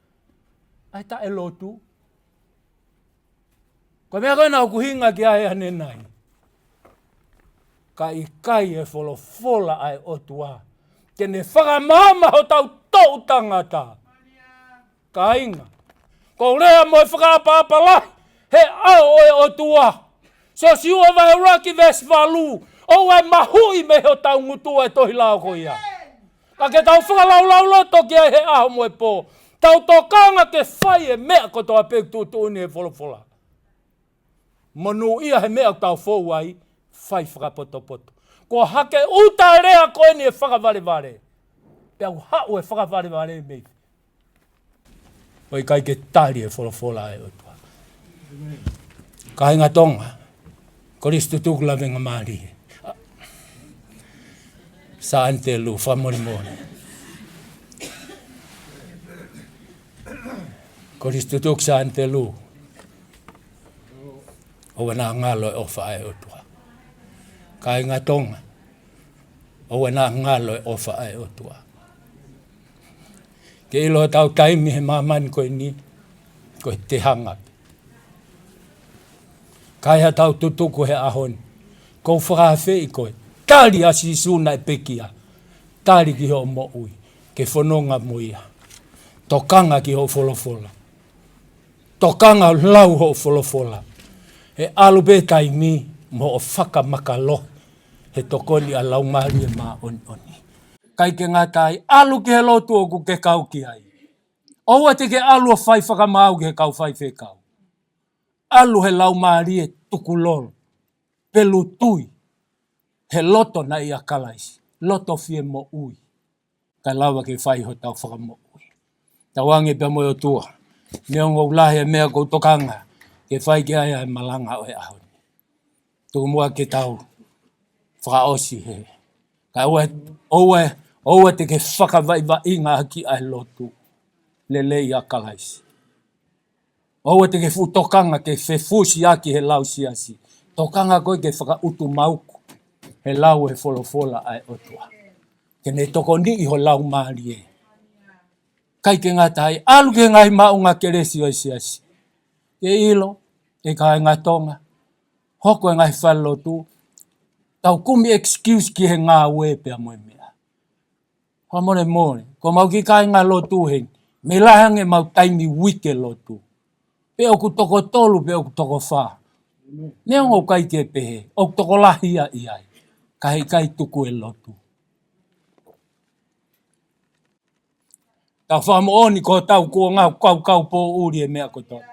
ʻA e taʻelotu. Ko e meʻa ko ena ʻoku ʻuhinga ki ai ʻanenai. Ka ʻikai e folofola ʻa e ʻOtua. Ke ne fakamaama hotau toʻu tangata. Kāinga. Ko e lea mo e fakaʻapaʻapa lahi he ʻao ʻo e ʻOtua. Siosiua vahe ʻuluaki veesi valu. ʻOua ʻe mahuʻi mei hotau ngutu ʻa e tohi lao ko ia. Ka ke tau fakalaulauloto ki ai he ʻaho mo e pō. Tau tokanga ke fai e meʻa kotoa pē ʻoku tuʻutuʻuni he folofola. Monūʻia he meʻa ʻoku tau fou ai, fai fakapotopoto. Ko e hake ʻuta e lea ko eni e fakavalevale. Pea ʻoku haʻu e fakavalevale mei. ʻOku ʻikai ke tali e folofola ʻa e ʻOtua. Kāinga Tonga, Kolisi Tutuku Lavengamālie. Sā ʻAnitelū, fakamolemole. Kolisi Tutuku Sā ʻAnitelū. ʻOua naʻa ngalo e ʻofa ʻa e ʻOtua. Kāinga Tonga. ʻOua naʻa ngalo e ʻofa ʻa e ʻOtua. Ke ʻilo hotau taimi he māmani ko eni, ko e tehanga. Kae haʻatau tutuku he ʻaho ni. Ko u fakaafeʻi koe. Tali ʻa Sīsū naʻe pekia. Tali ki hoʻo moʻui. Ke fononga mo ia. Tokanga ki hoʻo folofola. Tokanga lau hoʻo folofola. He ʻalu pē taimi mo hoʻo fakamakalohi. He tokoni ʻa e Laumālie Māʻoniʻoni. ʻIkai ke ngata ai, ʻalu ki he lotu ʻoku ke kau ki ai. ʻOua te ke ʻalu ʻo fai fakamaau ki he kau faifekau. ʻAlu he laumālie tukulolo, pe lutui he loto naʻe ʻia Kalaisi, loto fie moʻui, kae lava ke fai hotau fakamoʻui. Tauange pea mo e ʻOtua, neongo ʻoku lahi e meʻa ʻoku ou tokanga ke fai ki ai ʻa e malanga ʻo e ʻaho ni. Tuku muʻa ke tau fakaʻosi he. Kae ʻoua, ʻoua, ʻoua te ke fakavaʻivaʻinga ʻaki ʻa e lotu lelei ʻa Kalaisi. ʻOua te ke fuʻu tokanga ke fefusiaki he lau siasi. Tokanga koe ke fakautumauku he lau e folofola ʻa e ʻOtua, ke ne tokoniʻi ho laumālie. ʻIkai ke ngata ai, ʻalu ki he ngaahi maʻunga kelesi ʻo e siasi. Ke ʻilo, ʻe kāinga Tonga, hoko e ngaahi falelotu, tau kumi excuse ki he ngāue pea mo e meʻa. Fakamolemole, ko mau kiʻi kāinga lotu heni, mei lahi ange mau taimi uike lotu. Pe ʻoku toko tolu, pe ʻoku toko fā. Neongo ʻoku ʻikai ke pehē, ʻoku tokolahi ia ʻi ai, ka heʻikai tuku e lotu. Tau fakamoʻoni ko hotau kuonga ʻoku kaukau poʻuli e meʻa kotoa.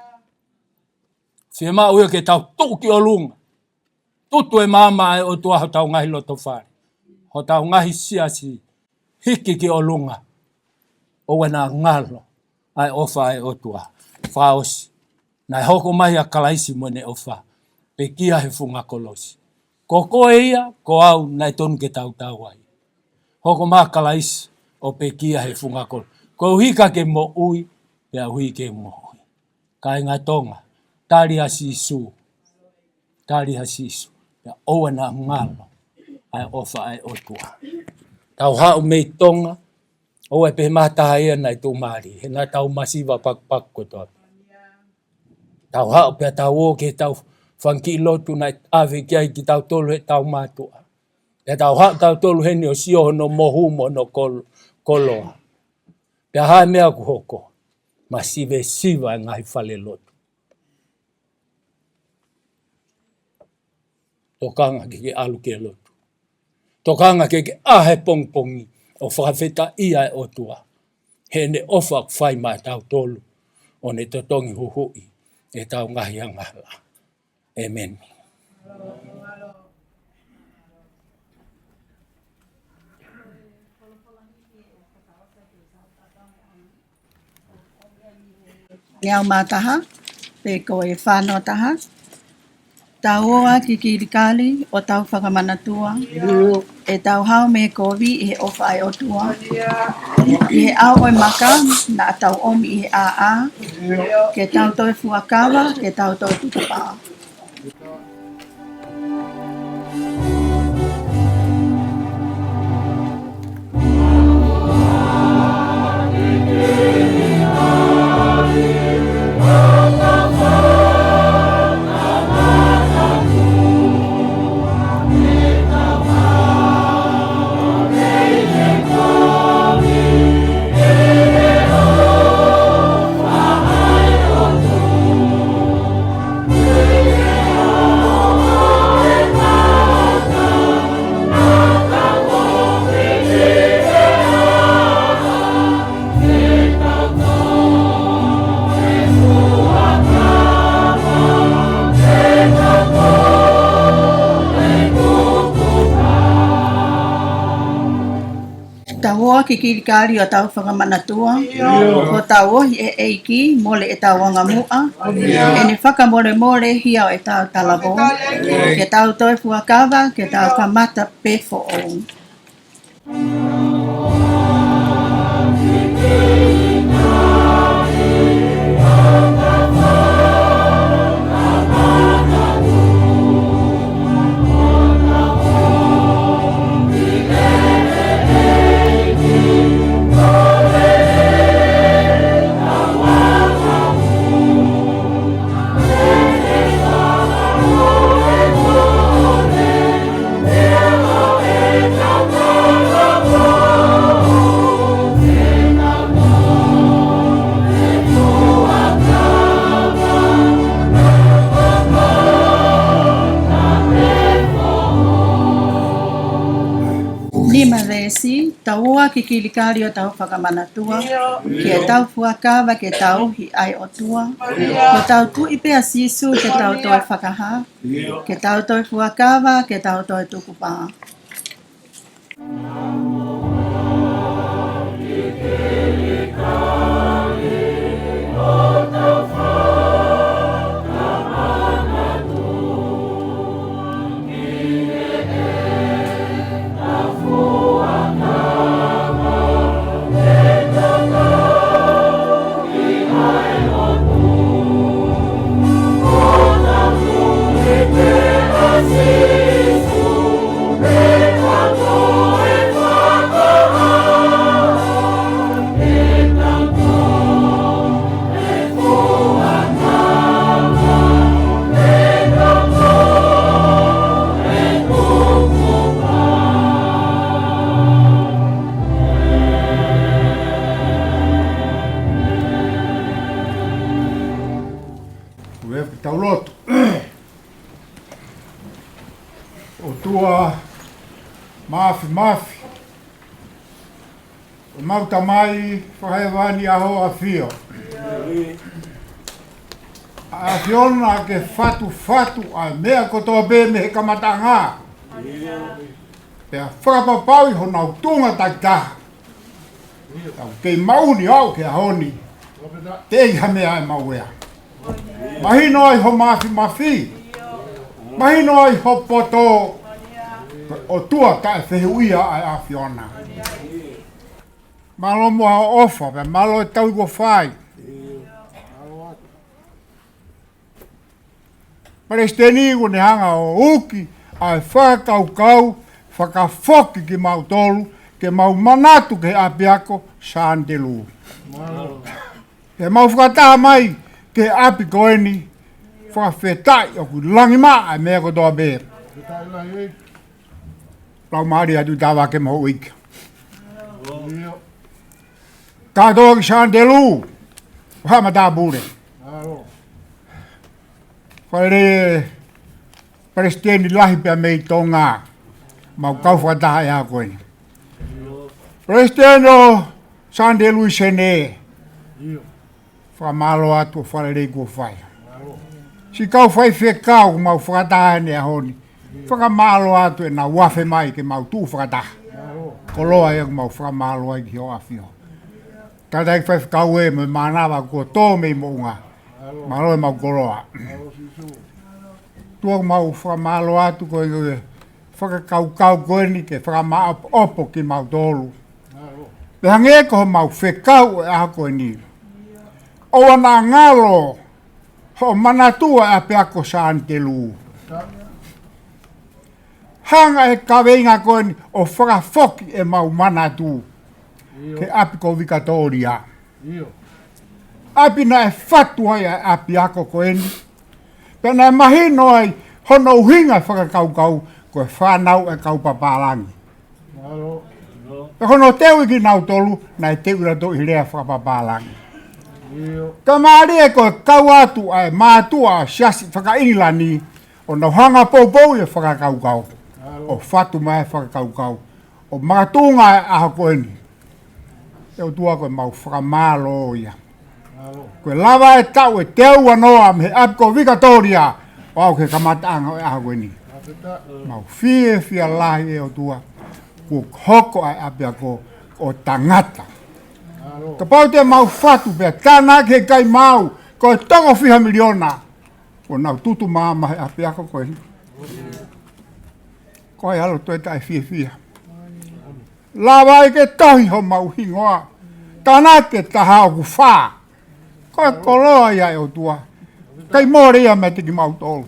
Fiemaʻu ia ke tau tuʻu ki ʻolunga. Tutu e maama ʻa e ʻOtua hotau ngaahi loto fale, hotau ngaahi siasi, hiki ki ʻolunga. ʻOua naʻa ngalo ʻa e ʻofa ʻa e ʻOtua. Fakaʻosi. Naʻe hoko mai ʻa Kalaisi mo ʻene ʻofa, pekia he funga kolosi. Ko koe ia, ko au, naʻe tonu ke tautau ai. Hoko mai ʻa Kalaisi ʻo pekia he funga kolosi. Koeʻuhi ka ke moʻui, pea ʻuhi ke moʻui. Kāinga Tonga, tali ʻa Sīsū. Tali ʻa Sīsū. Pea ʻoua naʻa ngalo ʻa e ʻofa ʻa e ʻOtua. Tau haʻu mei Tonga, ʻoua ʻe pehē mai ha taha ia naʻe tuʻumālie, he naʻa tau masiva pakupaku kotoa. Tau haʻu pea tau ō ki heʻetau fanga kiʻi lotu naʻe ʻave ki ai kitautolu heʻetau mātuʻa. Pea tau haʻu tautolu heni ʻo sio hono mohu mo hono kol-, koloa. Pea hā e meʻa ʻoku hoko? Masivesiva e ngaahi falelotu. Tokanga ke ke ʻalu ki he lotu. Tokanga ke ke ʻā he pongipongi ʻo fakafetaʻia e ʻOtua heʻene ʻofa ʻoku fai maʻatautolu, ʻo ne totongi huhuʻi ʻetau ngaahi angahala. ʻĒmeni. Ngeau mā taha, pe ko e fā noa taha. Tau ō ā ki Kilikali ʻo tau fakamanatua, ʻetau hao mei he kovi ʻi he ʻofa ʻa e ʻOtua. ʻI he ʻao ʻo e maka naʻa tau ʻomi ʻi he ʻāʻā, ke tau toe fuakava, ke tau toe tukupā. Tau ō ā ki Kilikali ʻo tau fakamanatua. Ko hotau ohi ʻe he ʻEiki, mole ʻetau angamuʻa. ʻEne fakamolemole hia ʻo ʻetau talavou. Ke tau toe fuakava, ke tau kamata pē foʻou. Kiʻi veesi, tau ō ki kilikali ʻo tau fakamanatua, ki heʻetau fuakava ke tauhi ʻa e ʻOtua. Ko hotau Tuʻi pē ʻa Sīsū ke tau toe fakahā, ke tau toe fuakava, ke tau toe tukupā. Ko e tau lotu. ʻOtua Māfimafi, ʻemau Tamai Fakahēvani, ʻa hoʻo ʻAfio, ʻa e ʻAfiona ke fatufatu ʻa e meʻa kotoa pē mei he kamataʻanga, pea fakapapauʻi honau tuʻunga takitaha. Tau kei maʻu ni ʻo aʻu ki he ʻaho ni, teʻeki ha meʻa ʻe maʻu ia. Mahino ai ho māfimafi, mahino ai ho poto, ko e ʻOtua taʻefehuʻia ʻa e ʻAfiona. Mālō muʻa hoʻo ʻofa, pea mālō e tauhi kuo fai. Palesiteni kuo ne hanga ʻo uki ʻa e fakakaukau fakafoki kimautolu ke mau manatu ki he ʻapiako Sānitelū. Ke mau fakataha mai ki he ʻapi ko eni, fakafetaʻi ʻoku langimaʻa e meʻa kotoa pē. Laumālie atu tava ke mahuʻi. Kātoa ki Sānitelū, ʻo haʻa matāpule. Fale palesiteni lahi pea mei Tonga, mau kau fakataha he ʻaho ko eni. Palesiteni ʻo Sānitelū ʻi Senē, fakamālō atu ʻo fale lelei kuo fai. Siʻi kau faifekau ʻoku mau fakataha he ʻaho ni, fakamālō atu ʻenau afe mai ke mau tuʻu fakataha. Koloa ia ʻoku mau fakamālō ai ki hoʻo ʻAfio. Tangataʻeiki faifekau ē mo e mānava kuo tō mei Moʻunga. Mālō ʻemau koloa. ʻOtua ʻoku mau fakamālō atu ko e fakakaukau ko eni ke fakamāʻopoʻopo kimautolu. Pea hangē ko homau fekau ʻo e ʻaho ko eni, ʻoua naʻa ngalo hoʻo manatu ʻa e ʻapiako Sānitelū. Hanga ʻe he kaveinga ko eni ʻo fakafoki ʻemau manatu ki he ʻapi ko Vikatōlia. ʻApi naʻe fatu ai ʻa e ʻapiako ko eni. Pea naʻe mahino ai hono ʻuhinga e fakakaukau ko e fānau ʻa e kau papālangi. Pea ko hono teuʻi kinautolu, naʻe teuʻi nautolu ʻi he lea fakapapālangi. Ka mālie ko e kau atu ʻa e mātuʻa ʻo e siasi fakaʻIngilani, ʻo nau hanga poupouʻi e fakakaukau, ʻo fatu mai e fakakaukau, ʻo makatuʻunga e ʻaho ko eni. ʻE ʻOtua, ko ʻemau fakamālō ia. Kuo lava e taʻu ʻe teau noa mei he ʻapi ko Vikatōlia ʻo aʻu ki he kamataʻanga ʻo e ʻaho ko eni. Mau fiefia lahi, ʻe ʻOtua, kuo hoko ʻa e ʻapiako ʻo tangata. Kapau te mau fatu pea tānaki ʻe he kai mau, ko e toko fiha miliona ʻoku nau tutu maama he ʻapiako ko eni. Ko hai ʻalu toe taʻefiefia? Lava ai ke tohi homau hingoa. Tānaki e taha ʻoku fā. Ko e koloa ia, ʻe ʻOtua. Kai mole ia meiate kimautolu.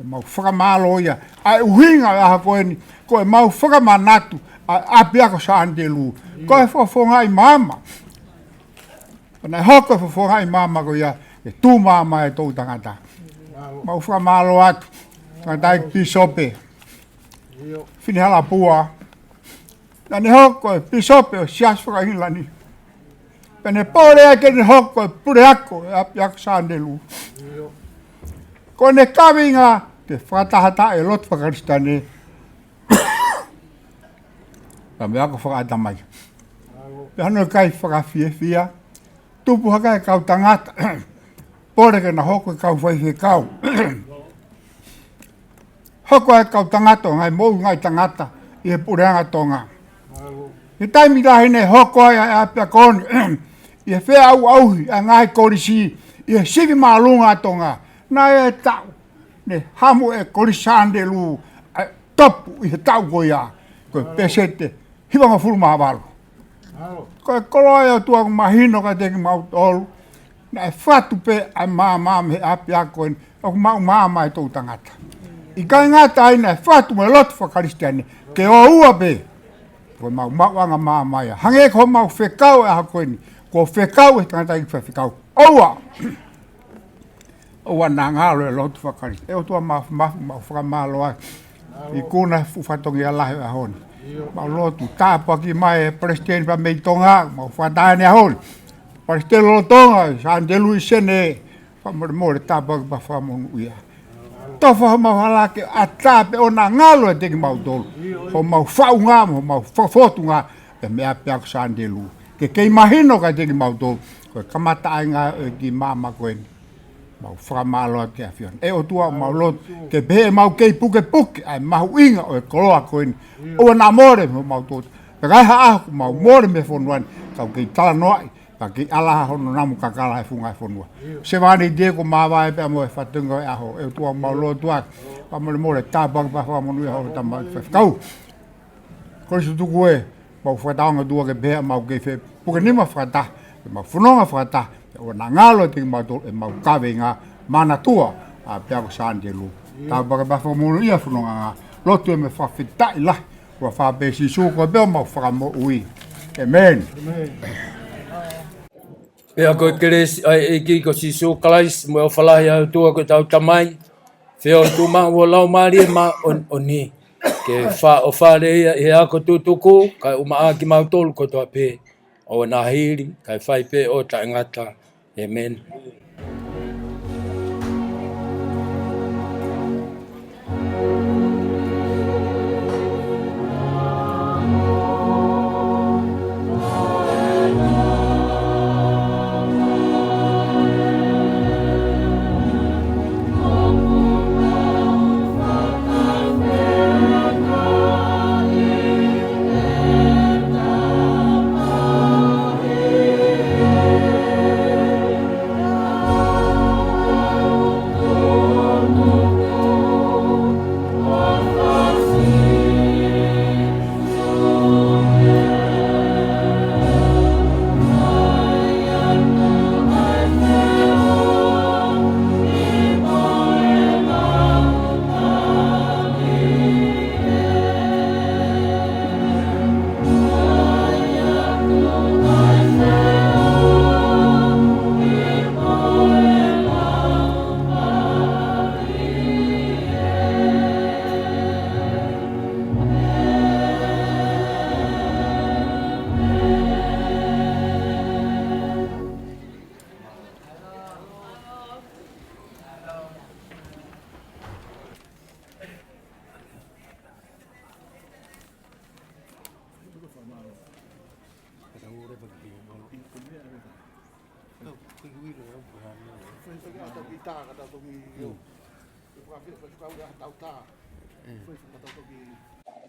ʻEmau fakamālō ia. ʻA e ʻuhinga e ʻaho ko eni, ko ʻemau fakamanatu ʻa e ʻapiako Sānitelū ko e fofongaʻi maama. Pea naʻe hoko e fofongaʻi maama ko ia ke tuʻu maama e toʻutangata. Mau fakamālō atu. Tangataʻeiki pīsope Finihalapua, naʻa ne hoko e pīsope ʻo e siasi fakaʻIngilani. Pea ne pole ai ke ne hoko e puleako e ʻapiako Sānitelū. Ko ʻene kaveinga ke fakatahataha e lotu faka-Kalisitiane, Pea mo e ako fakaʻatamai. Pea hano ʻikai fakafiefia, tupu hake e kau tangata. Pole ke na hoko e kau faifekau. Hoko e kau tangata, ngaahi moʻui ngaahi tangata ʻi he puleʻanga Tonga. ʻI he taimi lahi ne hoko ai ʻa e ʻapiako ni ʻi he feʻauʻauhi ʻa e ngaahi kolisi ʻi he sivi māʻolunga ʻa Tonga. Naʻe taʻu ne hamu e Kolisi Sānitelū ʻa e topu ʻi he taʻu ko ia, ko e peseti hivangofulu mā valu. Ko e koloa ʻa e ʻOtua ʻoku mahino kiate kimautolu, naʻe fatu pē ʻa e maama mei he ʻapiako ni, ʻoku maʻu maama e toʻutangata. ʻIkai ngata ai, naʻe fatu mo e lotu fakakalisitiane ke ʻoua pē ko e maʻumaʻuʻanga maama ia. Hangē ko homau fekau e ʻaho ko eni, ko e fekau e tangataʻeiki faifekau, ʻoua. ʻOua naʻa ngalo e lotu fakakalisitiane. ʻE ʻOtua Māfimafi, mau fakamālō ai. ʻIkuna he fuʻu fatongia lahi ʻo e ʻaho ni. Mau lotu tāpuaki mai e Palesiteni pea mei Tonga, mau fakataha ʻi he ʻaho ni. Palesiteni lolotonga, Sānitelū ʻi Senē, fakamolemole tāpuaki pea fakamonūʻia. Tofa homau hala ke ʻatā pē ʻo naʻa ngalo ʻiate kimautolu homau faʻunga mo homau fakafotunga pea mei he ʻapiako Sānitelū. Ke kei mahino kiate kimautolu ko e kamataʻanga ʻo e kiʻi maama ko eni. Mau fakamālō atu ki he ʻAfiona. ʻE ʻOtua, mau lotu ke pehē ʻemau kei pukepuke ʻa e mahuʻinga ʻo e koloa ko eni. ʻOua naʻa mole mei homau tōtō. Pea ka ʻi ai ha ʻaho ʻoku mau mole mei he fonua ni, kau kei talanoaʻi, ka kei ʻalaha hono namu kakala he funga e fonua. Sevāniti ē, kuo māvae pea mo e fatongia ʻo e ʻaho. ʻE ʻOtua, mau lotu atu, fakamolemole tāpuaki pea fakamonūʻia hoʻo tamaiki faifekau. Kolisi Tutuku ē, mau fakatauange ʻOtua ke pehē ʻemau kei fepukenima fakataha, ke mau fononga fakataha, ʻoua naʻa ngalo ʻiate kimautolu ʻemau kaveinga, manatua ʻa e ʻapiako Sānitelū. Tāpuaki pea fakamonūʻia e fononga, lotu ē mo e fakafetaʻi lahi, ʻofa pē ʻia Sīsū ko homau Fakamoʻui. ʻĒmeni. Pea ko e kelesi ʻa e ʻEiki ko Sīsū Kalaisi mo e ʻofa lahi ʻa e ʻOtua ko ʻetau Tamai, feohi tuʻumaʻu ʻo e Laumālie Māʻoniʻoni, ke fakaʻofa lelei ia ʻi he ako tutuku, kae ʻumaʻā kimautolu kotoa pē, ʻo na hili, kae fai pē ʻo taʻengata. ʻĒmeni.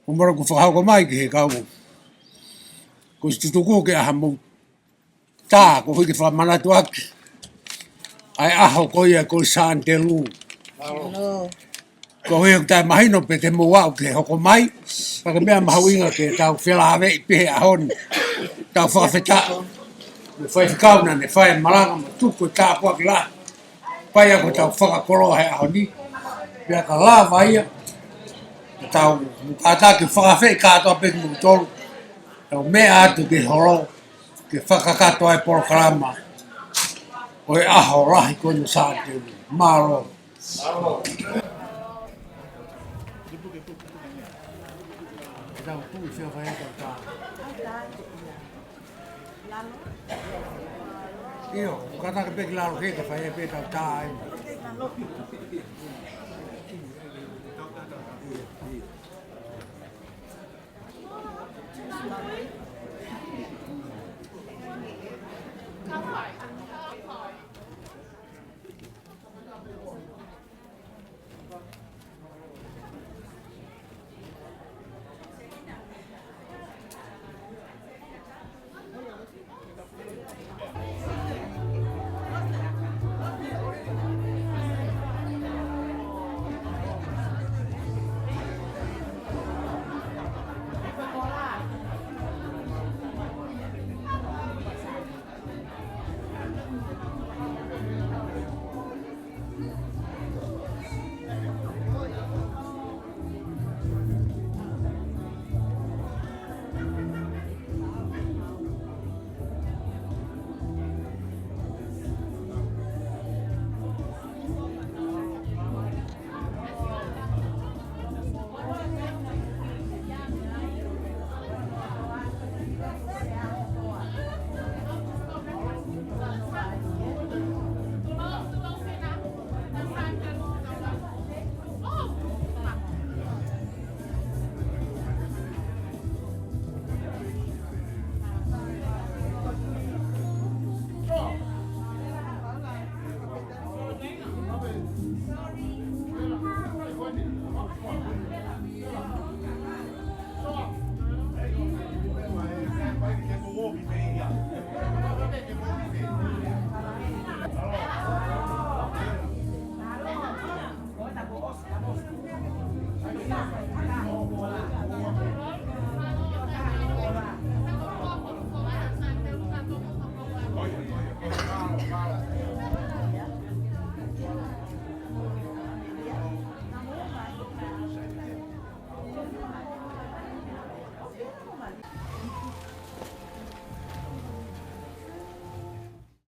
Ko e mara kuo fakahoko mai ki he kau Kolisi Tutuku ke ʻaha mou tā, koeʻuhi ke fakamanatu ʻaki ʻa e ʻaho ko ia ko Sānitelū. Koeʻuhi ʻoku taʻemahino pe te mou aʻu ki he hoko mai, ka ko e meʻa mahuʻinga ke tau felāveʻi pē he ʻaho ni, tau fakafetaʻi mo e faifekau naʻa ne fai e malanga mo tuku e tāpuaki lahi. Pea ko ʻetau fakakoloa he ʻaho ni, pea ka lava ia, ka tau kātaki fakaafeʻi kātoa pē kimoutolu, tau meʻa atu ki he holo, ke fakakakato ai e polokalama ʻo e ʻaho lahi ko eni ʻo Sānitelū. Mālō. ʻIo, kātaki pē ki lalo ke ka fai pē ʻetau tā ai. ʻIo, ʻio. Amen.